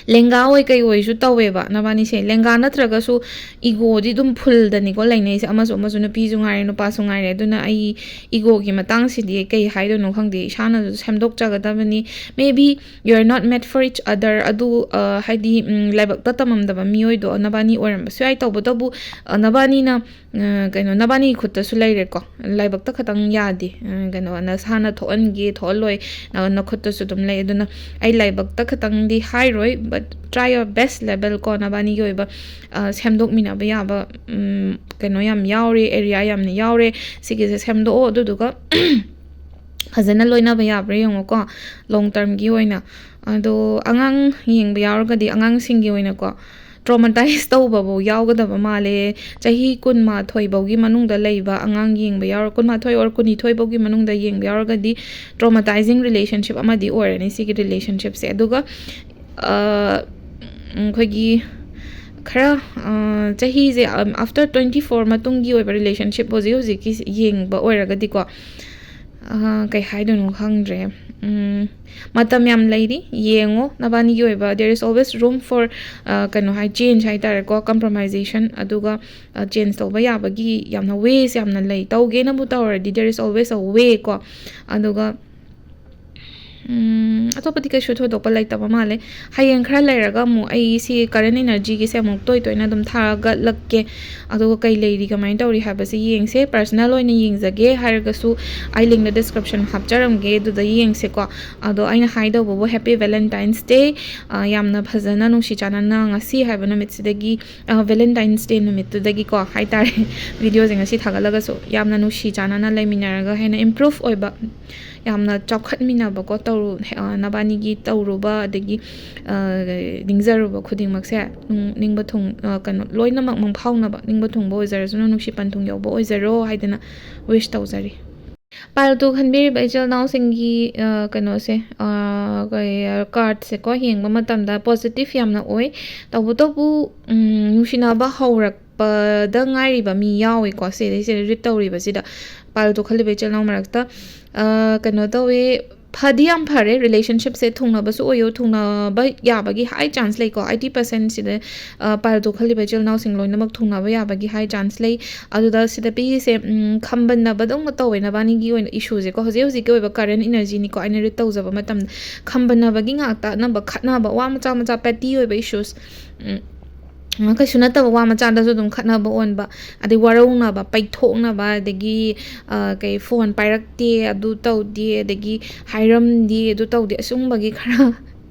ꯂꯦꯡꯒꯥ ꯑꯣꯏ ꯀꯩ ꯑꯣꯏꯁꯨ ꯇꯧꯋꯦꯕ ꯅꯕꯥꯅꯤꯁꯦ꯫ ꯂꯦꯡꯒꯥ ꯅꯠꯇ꯭ꯔꯒꯁꯨ ꯏꯒꯣꯗꯤ ꯑꯗꯨꯝ ꯐꯨꯜꯗꯅꯤꯀꯣ ꯂꯩꯅꯩꯁꯦ, ꯑꯃꯁꯨ ꯑꯃꯁꯨ, ꯅꯨꯄꯤꯁꯨ ꯉꯥꯏꯔꯦ ꯅꯨꯄꯥꯁꯨ ꯉꯥꯏꯔꯦ꯫ ꯑꯗꯨꯅ ꯑꯩ ꯏꯒꯣꯒꯤ ꯃꯇꯥꯡꯁꯤꯗꯤ ꯀꯩ ꯍꯥꯏꯗꯣꯏꯅꯣ ꯈꯪꯗꯦ, ꯏꯁꯥꯅꯁꯨ ꯁꯦꯝꯗꯣꯛꯆꯒꯗꯕꯅꯤ꯫ Maybe you are not meant for each other, ꯑꯗꯨ, ꯍꯥꯏꯗꯤ, ꯂꯥꯏꯕꯛꯇ ꯇꯝꯃꯝꯗꯕ ꯃꯤꯑꯣꯏꯗꯣ ꯅꯕꯥꯅꯤ ꯑꯣꯏꯔꯝꯕꯁꯨ ꯌꯥꯏ꯫ ꯇꯧꯕꯇꯕꯨ ꯅꯕꯥꯅꯤꯅ ꯀꯩꯅꯣ, ꯅꯕꯥꯅꯤ ꯈꯨꯠꯇꯁꯨ ꯂꯩꯔꯦꯀꯣ꯫ ꯂꯥꯏꯕꯛꯇ ꯈꯛꯇꯪ ꯌꯥꯗꯦ꯫ ꯀꯩꯅꯣ, ꯅꯁꯥꯅ ꯊꯣꯛꯍꯟꯒꯦ ꯊꯣꯛꯍꯜꯂꯣꯏ, ꯅꯈꯨꯠꯇꯁꯨ ꯑꯗꯨꯝ ꯂꯩ꯫ ꯑꯗꯨꯅ ꯑꯩ ꯂꯥꯏꯕꯛꯇ ꯈꯛꯇꯪꯗꯤ ꯍꯥꯏꯔꯣꯏ, but try your best level ꯀꯣ, ꯅꯕꯥꯅꯤꯒꯤ ꯑꯣꯏꯕ ꯁꯦꯝꯗꯣꯛꯃꯤꯟꯅꯕ ꯌꯥꯕ ꯀꯩꯅꯣ ꯌꯥꯝ ꯌꯥꯎꯔꯦ, area ꯌꯥꯝꯅ ꯌꯥꯎꯔꯦ꯫ ꯁꯤꯒꯤꯁꯦ ꯁꯦꯝꯗꯣꯛꯑꯣ, ꯑꯗꯨꯗꯨꯒ ꯐꯖꯅ ꯂꯣꯏꯅꯕ ꯌꯥꯕ꯭ꯔꯥ ꯌꯦꯡꯉꯣꯀꯣ, long termꯒꯤ ꯑꯣꯏꯅ꯫ ꯑꯗꯣ ꯑꯉꯥꯡ ꯌꯦꯡꯕ ꯌꯥꯎꯔꯒꯗꯤ ꯑꯉꯥꯡꯁꯤꯡꯒꯤ ꯑꯣꯏꯅꯀꯣ, traumatize ꯇꯧꯕꯐꯧ ꯌꯥꯎꯒꯗꯕ ꯃꯥꯜꯂꯦ꯫ ꯆꯍꯤ ꯀꯨꯟꯃꯥꯊꯣꯏ ꯐꯥꯎꯒꯤ ꯃꯅꯨꯡꯗ ꯂꯩꯕ ꯑꯉꯥꯡ ꯌꯦꯡꯕ ꯌꯥꯎꯔ-, ꯀꯨꯟꯃꯥꯊꯣꯏ or ꯀꯨꯟꯅꯤꯊꯣꯏ ꯐꯥꯎꯒꯤ ꯃꯅꯨꯡꯗ ꯌꯦꯡꯕ ꯌꯥꯎꯔꯒꯗꯤ traumatizing relationship ꯑꯃꯗꯤ ꯑꯣꯏꯔꯅꯤ ꯁꯤꯒꯤ relationshipꯁꯦ꯫ ꯑꯗꯨꯒ ꯑꯩꯈꯣꯏꯒꯤ ꯈꯔ ꯆꯍꯤꯁꯦ, after twenty four ꯃꯇꯨꯡꯒꯤ ꯑꯣꯏꯕ relationship ꯍꯧꯖꯤꯛ ꯍꯧꯖꯤꯛꯀꯤ ꯌꯦꯡꯕ ꯑꯣꯏꯔꯒꯗꯤꯀꯣ, ꯀꯩ ꯍꯥꯏꯗꯣꯏꯅꯣ ꯈꯪꯗ꯭ꯔꯦ꯫ ꯃꯇꯝ ꯌꯥꯝ ꯂꯩꯔꯤ, ꯌꯦꯡꯉꯣ꯫ ꯅꯕꯥꯅꯤꯒꯤ ꯑꯣꯏꯕ there is always room for ꯀꯩꯅꯣ ꯍꯥꯏ, change ꯍꯥꯏꯇꯥꯔꯦꯀꯣ, compromisation꯫ ꯑꯗꯨꯒ change ꯇꯧꯕ ꯌꯥꯕꯒꯤ ꯌꯥꯝꯅ ways ꯌꯥꯝꯅ ꯂꯩ꯫ ꯇꯧꯒꯦꯅꯕꯨ ꯇꯧꯔꯗꯤ there is always a way ꯀꯣ꯫ ꯑꯗꯨꯒ ꯎꯝ, ꯑꯇꯣꯞꯄꯗꯤ ꯀꯩꯁꯨ ꯊꯣꯏꯗꯣꯛꯄ ꯂꯩꯇꯕ ꯃꯥꯜꯂꯦ꯫ ꯍꯌꯦꯡ ꯈꯔ ꯂꯩꯔꯒ ꯑꯃꯨꯛ ꯑꯩ ꯁꯤ current energyꯒꯤꯁꯦ ꯑꯃꯨꯛ ꯇꯣꯏ ꯇꯣꯏꯅ ꯑꯗꯨꯝ ꯊꯥꯒꯠꯂꯛꯀꯦ꯫ ꯑꯗꯨꯒ ꯀꯩ ꯂꯩꯔꯤ, ꯀꯃꯥꯏꯅ ꯇꯧꯔꯤ ꯍꯥꯏꯕꯁꯦ ꯌꯦꯡꯁꯦ꯫ Personal ꯑꯣꯏꯅ ꯌꯦꯡꯖꯒꯦ ꯍꯥꯏꯔꯒꯁꯨ ꯑꯩ linkꯇ description ꯍꯥꯞꯆꯔꯝꯒꯦ, ꯑꯗꯨꯗ ꯌꯦꯡꯁꯦꯀꯣ꯫ ꯑꯗꯣ ꯑꯩꯅ ꯍꯥꯏꯗꯧꯕꯕꯨ Happy Valentine's Day꯫ ꯑ, ꯌꯥꯝꯅ ꯐꯖꯅ ꯅꯨꯡꯁꯤ ꯆꯥꯟꯅꯅ ꯉꯁꯤ ꯍꯥꯏꯕ ꯅꯨꯃꯤꯠꯁꯤꯗꯒꯤ, ꯑ, Valentine's Day ꯅꯨꯃꯤꯠꯇꯨꯗꯒꯤꯀꯣ ꯍꯥꯏꯇꯥꯔꯦ, videoꯁꯦ ꯉꯁꯤ ꯊꯥꯒꯠꯂꯒꯁꯨ ꯌꯥꯝꯅ ꯅꯨꯡꯁꯤ ꯆꯥꯟꯅꯅ ꯂꯩꯃꯤꯟꯅꯔꯒ ꯍꯦꯟꯅ improve ꯑꯣꯏꯕ, ꯌꯥꯝꯅ ꯆꯥꯎꯈꯠꯃꯤꯟꯅꯕꯀꯣ, ꯇꯧꯔꯨ-, ꯑ, ꯅꯕꯥꯅꯤꯒꯤ ꯇꯧꯔꯨꯕ ꯑꯗꯒꯤ, ꯑ, ꯅꯤꯡꯖꯔꯨꯕ ꯈꯨꯗꯤꯡꯃꯛꯁꯦ, ꯅꯨꯡ-, ꯅꯤꯡꯕ ꯊꯨꯡ-, ꯑ, ꯀꯩꯅꯣ, ꯂꯣꯏꯅꯃꯛ ꯃꯪꯐꯥꯎꯅꯕ, ꯅꯤꯡꯕ ꯊꯨꯡꯕ ꯑꯣꯏꯖꯔꯁꯅꯨ, ꯅꯨꯡꯁꯤ ꯄꯟꯊꯨꯡ ꯌꯧꯕ ꯑꯣꯏꯖꯔꯣ ꯍꯥꯏꯗꯅ wish ꯇꯧꯖꯔꯤ꯫ Pile two ꯈꯟꯕꯤꯔꯤꯕ ꯏꯆꯤꯜ ꯏꯅꯥꯎꯁꯤꯡꯒꯤ, ꯑ, ꯀꯩꯅꯣꯁꯦ, ꯑ, ꯀꯩ, cardꯁꯦꯀꯣ, ꯌꯦꯡꯕ ꯃꯇꯝꯗ positive ꯌꯥꯝꯅ ꯑꯣꯏ꯫ ꯇꯧꯕꯇꯕꯨ, ꯎꯝ, ꯅꯨꯡꯁꯤꯅꯕ ꯍꯧꯔꯛꯄꯗ ꯉꯥꯏꯔꯤꯕ ꯃꯤ ꯌꯥꯎꯏꯀꯣ, ꯁꯤꯗꯩꯁꯤꯗ read ꯇꯧꯔꯤꯕꯁꯤꯗ, pile two ꯈꯜꯂꯤꯕ ꯏꯆꯤꯜ ꯏꯅꯥꯎ ꯃꯔꯛꯇ꯫ ꯑ, ꯀꯩꯅꯣ ꯇꯧꯋꯦ, ꯐꯗꯤ ꯌꯥꯝ ꯐꯔꯦ, relationshipꯁꯦ ꯊꯨꯡꯅꯕꯁꯨ ꯑꯣꯏꯌꯣ, ꯊꯨꯡꯅꯕ ꯌꯥꯕꯒꯤ high chance ꯂꯩꯀꯣ, eighty percent ꯁꯤꯗ, ꯑ, pile two ꯈꯜꯂꯤꯕ ꯏꯆꯤꯜ ꯏꯅꯥꯎꯁꯤꯡ ꯂꯣꯏꯅꯃꯛ ꯊꯨꯡꯅꯕ ꯌꯥꯕꯒꯤ high chance ꯂꯩ꯫ ꯑꯗꯨꯗ ꯁꯤꯗ ꯄꯤꯔꯤꯁꯦ, ꯎꯝ, ꯈꯝꯕꯟꯅꯕꯗꯧꯅ ꯇꯧꯋꯦ ꯅꯕꯥꯅꯤꯒꯤ ꯑꯣꯏꯅ issueꯁꯦꯀꯣ, ꯍꯧꯖꯤꯛ ꯍꯧꯖꯤꯛꯀꯤ ꯑꯣꯏꯕ current energyꯅꯤꯀꯣ, ꯑꯩꯅ read ꯇꯧꯖꯕ ꯃꯇꯝꯗ ꯈꯝꯕꯟꯅꯕꯒꯤ ꯉꯥꯛꯇ ꯑꯅꯝꯕ ꯈꯠꯅꯕ, ꯋꯥ ꯃꯆꯥ ꯃꯆꯥ petty ꯑꯣꯏꯕ issues, ꯎꯝ, ꯀꯩꯁꯨ ꯅꯠꯇꯕ ꯋꯥ ꯃꯆꯥꯗꯁꯨ ꯑꯗꯨꯝ ꯈꯠꯅꯕ ꯑꯣꯟꯕ, ꯑꯗꯩ ꯋꯥꯔꯧꯅꯕ, ꯄꯩꯊꯣꯛꯅꯕ, ꯑꯗꯒꯤ, ꯑ, ꯀꯩ, phone ꯄꯥꯏꯔꯛꯇꯦ, ꯑꯗꯨ ꯇꯧꯗꯦ, ꯑꯗꯒꯤ ꯍꯥꯏꯔꯝꯗꯦ, ꯑꯗꯨ ꯇꯧꯗꯦ, ꯑꯁꯤꯒꯨꯝꯕꯒꯤ ꯈꯔ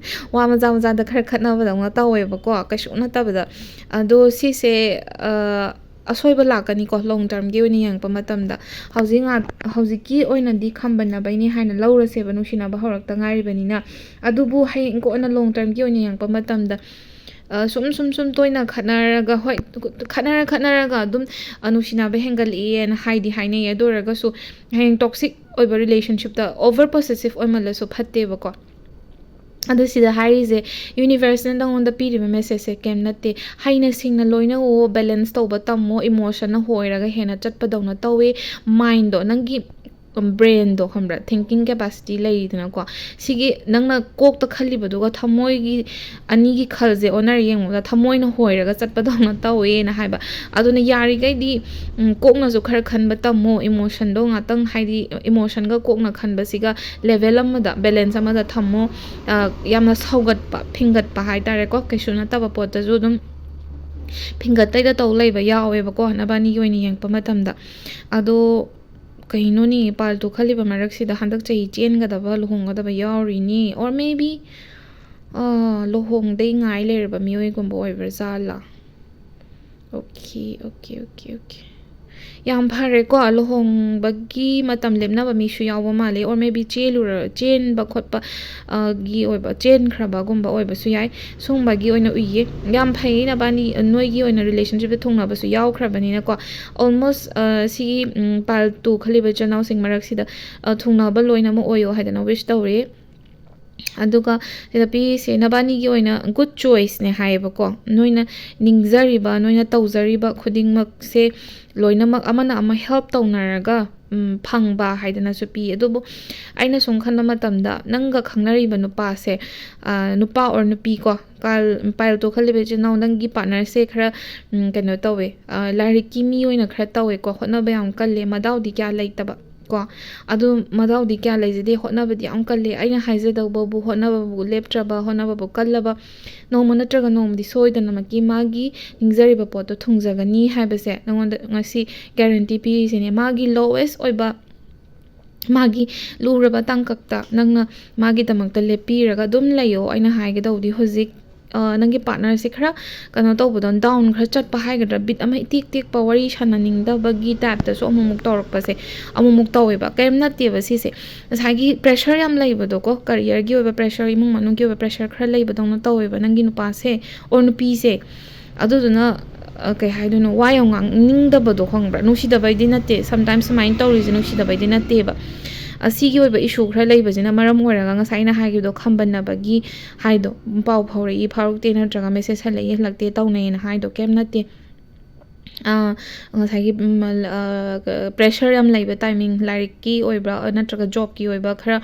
ꯋꯥ ꯃꯆꯥ ꯃꯆꯥꯗ ꯈꯔ ꯈꯠꯅꯕꯗꯧꯅ ꯇꯧꯋꯦꯕꯀꯣ, ꯀꯩꯁꯨ ꯅꯠꯇꯕꯗ꯫ ꯑꯗꯣ ꯁꯤꯁꯦ, ꯑ, ꯑꯁꯣꯏꯕ ꯂꯥꯛꯀꯅꯤꯀꯣ, long termꯒꯤ ꯑꯣꯏꯅ ꯌꯦꯡꯉꯛꯄ ꯃꯇꯝꯗ꯫ ꯍꯧꯖꯤꯛ ꯉꯥꯛ-, ꯍꯧꯖꯤꯛꯀꯤ ꯑꯣꯏꯅꯗꯤ ꯈꯝꯕꯟꯅꯕꯩꯅꯦ ꯍꯥꯏꯅ ꯂꯧꯔꯁꯦꯕ, ꯅꯨꯡꯁꯤꯅꯕ ꯍꯧꯔꯛꯇ ꯉꯥꯏꯔꯤꯕꯅꯤꯅ꯫ ꯑꯗꯨꯕꯨ ꯍꯌꯦꯡ ꯀꯣꯟꯅ long termꯒꯤ ꯑꯣꯏꯅ ꯌꯦꯡꯉꯛꯄ ꯃꯇꯝꯗ, ꯑ, ꯁꯨꯝ, ꯁꯨꯝ, ꯁꯨꯝ ꯇꯣꯏꯅ ꯈꯠꯅꯔꯒ, ꯍꯣꯏ, ꯈꯠꯅꯔ, ꯈꯠꯅꯔꯒ ꯑꯗꯨꯝ, ꯑ, ꯅꯨꯡꯁꯤꯅꯕ ꯍꯦꯟꯒꯠꯂꯛꯑꯦꯅ ꯍꯥꯏꯗꯤ ꯍꯥꯏꯅꯩ꯫ ꯑꯗꯨ ꯑꯣꯏꯔꯒꯁꯨ ꯍꯌꯦꯡ toxic ꯑꯣꯏꯕ relationshipꯇ over possessive ꯑꯣꯏꯃꯜꯂꯁꯨ ꯐꯠꯇꯦꯕꯀꯣ꯫ ꯑꯗꯨ ꯁꯤꯗ ꯍꯥꯏꯔꯤꯁꯦ, universeꯅ ꯅꯉꯣꯟꯗ ꯄꯤꯔꯤꯕ messageꯁꯦ ꯀꯩꯝ ꯅꯠꯇꯦ꯫ ꯍꯩꯅ ꯁꯤꯡꯅ ꯂꯣꯏꯅꯧꯑꯣ, balance ꯇꯧꯕ ꯇꯝꯃꯣ, emotionꯅ ꯍꯣꯏꯔꯒ ꯍꯦꯟꯅ ꯆꯠꯄꯗꯧꯅ ꯇꯧꯋꯦ꯫ Mindꯗꯣ, ꯅꯪꯒꯤ ꯕ꯭ꯔꯦꯟꯗꯣ, ꯈꯪꯕ꯭ꯔꯥ, ꯊꯤꯡꯀꯤꯡ ꯀꯦꯄꯥꯁꯤꯇꯤ ꯂꯩꯗꯅꯀꯣ꯫ ꯁꯤꯒꯤ ꯅꯪꯅ ꯀꯣꯛꯇ ꯈꯜꯂꯤꯕꯗꯨꯒ ꯊꯃꯣꯏꯒꯤ ꯑꯅꯤꯒꯤ ꯈꯜꯁꯦ ꯑꯣꯟꯅꯔ ꯌꯦꯡꯕꯗ ꯊꯃꯣꯏꯅ ꯍꯣꯏꯔꯒ ꯆꯠꯄꯗꯧꯅ ꯇꯧꯋꯦꯅ ꯍꯥꯏꯕ꯫ ꯑꯗꯨꯅ ꯌꯥꯔꯤꯈꯩꯗꯤ ꯎꯝ, ꯀꯣꯛꯅꯁꯨ ꯈꯔ ꯈꯟꯕ ꯇꯝꯃꯣ꯫ ꯏꯃꯣꯁꯟꯗꯣ ꯉꯥꯛꯇꯪ, ꯍꯥꯏꯗꯤ ꯏꯃꯣꯁꯟꯒ ꯀꯣꯛꯅ ꯈꯟꯕꯁꯤꯒ ꯂꯦꯚꯦꯜ ꯑꯃꯗ, ꯕꯦꯂꯦꯟꯁ ꯑꯃꯗ ꯊꯝꯃꯣ꯫ ꯑ, ꯌꯥꯝꯅ ꯁꯧꯒꯠꯄ, ꯐꯤꯡꯒꯠꯄ ꯍꯥꯏꯇꯥꯔꯦꯀꯣ, ꯀꯩꯁꯨ ꯅꯠꯇꯕ ꯄꯣꯠꯇꯁꯨ ꯑꯗꯨꯝ ꯐꯤꯡꯒꯠꯇꯩꯗ ꯇꯧ ꯂꯩꯕ ꯌꯥꯎꯋꯦꯕꯀꯣ, ꯅꯕꯥꯅꯤꯒꯤ ꯑꯣꯏꯅ ꯌꯦꯡꯉꯛꯄ ꯃꯇꯝꯗ꯫ ꯑꯗꯣ ꯀꯩꯅꯣꯅꯤ, ꯄꯥꯜ ꯇꯣꯛꯍꯜꯂꯤꯕ ꯃꯔꯛꯁꯤꯗ ꯍꯟꯗꯛ ꯆꯍꯤ ꯆꯦꯟꯒꯗꯕ, ꯂꯨꯍꯣꯡꯒꯗꯕ ꯌꯥꯎꯔꯤꯅꯤ, or maybe, ꯑ, ꯂꯨꯍꯣꯡꯗꯩ ꯉꯥꯏ ꯂꯩꯔꯕ ꯃꯤꯑꯣꯏꯒꯨꯝꯕ ꯑꯣꯏꯕ꯭ꯔꯥ ꯖꯥꯠꯂꯥ? Okay, okay, okay, okay. ꯌꯥꯝ ꯐꯔꯦꯀꯣ, ꯂꯨꯍꯣꯡꯕꯒꯤ ꯃꯇꯝ ꯂꯦꯞꯅꯕ ꯃꯤꯁꯨ ꯌꯥꯎꯕ ꯃꯥꯜꯂꯦ, or maybe ꯆꯦꯜꯂꯨꯔ-, ꯆꯦꯟꯕ ꯈꯣꯠꯄ, ꯑ, ꯒꯤ ꯑꯣꯏꯕ, ꯆꯦꯟꯈ꯭ꯔꯕꯒꯨꯝꯕ ꯑꯣꯏꯕꯁꯨ ꯌꯥꯏ꯫ ꯁꯨꯝꯕꯒꯤ ꯑꯣꯏꯅ ꯎꯏꯌꯦ꯫ ꯌꯥꯝ ꯐꯩ, ꯅꯕꯥꯅꯤ, ꯅꯣꯏꯒꯤ ꯑꯣꯏꯅ ꯔꯤꯂꯦꯁꯟꯁꯤꯞꯇ ꯊꯨꯡꯅꯕꯁꯨ ꯌꯥꯎꯈ꯭ꯔꯕꯅꯤꯅꯀꯣ꯫ Almost, ꯑ, ꯁꯤꯒꯤ, ꯎꯝ, ꯄꯥꯜ ꯇꯨ ꯈꯜꯂꯤꯕ ꯏꯆꯤꯜ ꯏꯅꯥꯎꯁꯤꯡ ꯃꯔꯛꯁꯤꯗ, ꯑ, ꯊꯨꯡꯅꯕ ꯂꯣꯏꯅꯃꯛ ꯑꯣꯏꯌꯣ ꯍꯥꯏꯗꯅ wish ꯇꯧꯔꯤ꯫ ꯑꯗꯨꯒ ꯁꯤꯗ ꯄꯤꯔꯤꯁꯦ ꯅꯕꯥꯅꯤꯒꯤ ꯑꯣꯏꯅ good choiceꯅꯦ ꯍꯥꯏꯌꯦꯕꯀꯣ꯫ ꯅꯣꯏꯅ ꯅꯤꯡꯖꯔꯤꯕ, ꯅꯣꯏꯅ ꯇꯧꯖꯔꯤꯕ ꯈꯨꯗꯤꯡꯃꯛꯁꯦ ꯂꯣꯏꯅꯃꯛ ꯑꯃꯅ ꯑꯃ help ꯇꯧꯅꯔꯒ, ꯎꯝ, ꯐꯪꯕ ꯍꯥꯏꯗꯅꯁꯨ ꯄꯤ꯫ ꯑꯗꯨꯕꯨ ꯑꯩꯅ ꯁꯨꯝ ꯈꯟꯕ ꯃꯇꯝꯗ ꯅꯪꯒ ꯈꯪꯅꯔꯤꯕ ꯅꯨꯄꯥꯁꯦ, ꯑ, ꯅꯨꯄꯥ or ꯅꯨꯄꯤ ꯀꯣ, ꯄꯥꯏꯜ, ꯄꯥꯏꯜ ꯇꯣꯛꯍꯜꯂꯤꯕ ꯏꯆꯤꯜ ꯏꯅꯥꯎ, ꯅꯪꯒꯤ partnerꯁꯦ ꯈꯔ, ꯎꯝ, ꯀꯩꯅꯣ ꯇꯧꯋꯦ, ꯑ, ꯂꯥꯏꯔꯤꯛꯀꯤ ꯃꯤ ꯑꯣꯏꯅ ꯈꯔ ꯇꯧꯋꯦꯀꯣ, ꯍꯣꯠꯅꯕ ꯌꯥꯝ ꯀꯜꯂꯦ, ꯃꯗꯥꯎꯗꯤ ꯀꯌꯥ ꯂꯩꯇꯕ꯫ ꯀꯣ꯫ ꯑꯗꯨ ꯃꯗꯥꯎꯗꯤ ꯀꯌꯥ ꯂꯩꯖꯗꯦ, ꯍꯣꯠꯅꯕꯗꯤ ꯌꯥꯝ ꯀꯜꯂꯦ꯫ ꯑꯩꯅ ꯍꯥꯏꯖꯗꯧꯕꯕꯨ ꯍꯣꯠꯅꯕꯕꯨ ꯂꯦꯞꯇ꯭ꯔꯕ, ꯍꯣꯠꯅꯕꯕꯨ ꯀꯜꯂꯕ, ꯅꯣꯡꯃ ꯅꯠꯇ꯭ꯔꯒ ꯅꯣꯡꯃꯗꯤ ꯁꯣꯏꯗꯅꯃꯛꯀꯤ ꯃꯥꯒꯤ ꯅꯤꯡꯖꯔꯤꯕ ꯄꯣꯠꯇꯣ ꯊꯨꯡꯖꯒꯅꯤ ꯍꯥꯏꯕꯁꯦ ꯅꯉꯣꯟꯗ ꯉꯁꯤ guarantee ꯄꯤꯔꯤꯁꯤꯅꯦ꯫ ꯃꯥꯒꯤ lowest ꯑꯣꯏꯕ, ꯃꯥꯒꯤ ꯂꯨꯔꯕ ꯇꯥꯡꯀꯛꯇ ꯅꯪꯅ ꯃꯥꯒꯤꯗꯃꯛꯇ ꯂꯦꯞꯄꯤꯔꯒ ꯑꯗꯨꯝ ꯂꯩꯌꯣ꯫ ꯑꯩꯅ ꯍꯥꯏꯒꯗꯧꯕꯗꯤ ꯍꯧꯖꯤꯛ, ꯑ, ꯅꯪꯒꯤ partnerꯁꯦ ꯈꯔ ꯀꯩꯅꯣ ꯇꯧꯕꯗꯣ, down ꯈꯔ ꯆꯠꯄ ꯍꯥꯏꯒꯗ꯭ꯔꯥ, ꯕꯤꯠ ꯑꯃ ꯏꯇꯦꯛ ꯇꯦꯛꯄ, ꯋꯥꯔꯤ ꯁꯥꯟꯅꯅꯤꯡꯗꯕꯒꯤ typeꯇꯁꯨ ꯑꯃꯨꯛꯃꯨꯛ ꯇꯧꯔꯛꯄꯁꯦ ꯑꯃꯨꯛꯃꯨꯛ ꯇꯧꯋꯦꯕ꯫ ꯀꯔꯤꯝ ꯅꯠꯇꯦꯕ ꯁꯤꯁꯦ, ꯉꯁꯥꯏꯒꯤ pressure ꯌꯥꯝ ꯂꯩꯕꯗꯣꯀꯣ, careerꯒꯤ ꯑꯣꯏꯕ pressure, ꯏꯃꯨꯡ ꯃꯅꯨꯡꯒꯤ ꯑꯣꯏꯕ pressure ꯈꯔ ꯂꯩꯕꯗꯧꯅ ꯇꯧꯋꯦꯕ ꯅꯪꯒꯤ ꯅꯨꯄꯥꯁꯦ or ꯅꯨꯄꯤꯁꯦ꯫ ꯑꯗꯨꯗꯨꯅ, ꯑ, ꯀꯩ ꯍꯥꯏꯗꯣꯏꯅꯣ, ꯋꯥ ꯌꯥꯝ ꯉꯥꯡꯅꯤꯡꯗꯕꯗꯣ, ꯈꯪꯕ꯭ꯔꯥ? ꯅꯨꯡꯁꯤꯗꯕꯩꯗꯤ ꯅꯠꯇꯦ, sometimes ꯁꯨꯃꯥꯏꯅ ꯇꯧꯔꯤꯁꯦ ꯅꯨꯡꯁꯤꯗꯕꯩꯗꯤ ꯅꯠꯇꯦꯕ꯫ ꯑꯁꯤꯒꯤ ꯑꯣꯏꯕ issue ꯈꯔ ꯂꯩꯕꯁꯤꯅ ꯃꯔꯝ ꯑꯣꯏꯔꯒ ꯉꯁꯥꯏ ꯑꯩꯅ ꯍꯥꯏꯈꯤꯕꯗꯣ, ꯈꯝꯕꯟꯅꯕꯒꯤ ꯍꯥꯏꯗꯣ, ꯄꯥꯎ ꯐꯥꯎꯔꯛꯏ, ꯐꯥꯎꯔꯛꯇꯦ, ꯅꯠꯇ꯭ꯔꯒ message ꯍꯜꯂꯛꯏ, ꯍꯜꯂꯛꯇꯦ ꯇꯧꯅꯩꯌꯦꯅ ꯍꯥꯏꯗꯣ ꯀꯩꯝ ꯅꯠꯇꯦ꯫ ꯉꯁꯥꯏꯒꯤ ꯄ꯭ꯔꯦꯁꯔ ꯌꯥꯝ ꯂꯩꯕ ꯇꯥꯏꯃꯤꯡ, ꯂꯥꯏꯔꯤꯛꯀꯤ ꯑꯣꯏꯕ꯭ꯔꯥ ꯅꯠꯇ꯭ꯔꯒ ꯖꯣꯕꯀꯤ ꯑꯣꯏꯕ ꯈꯔ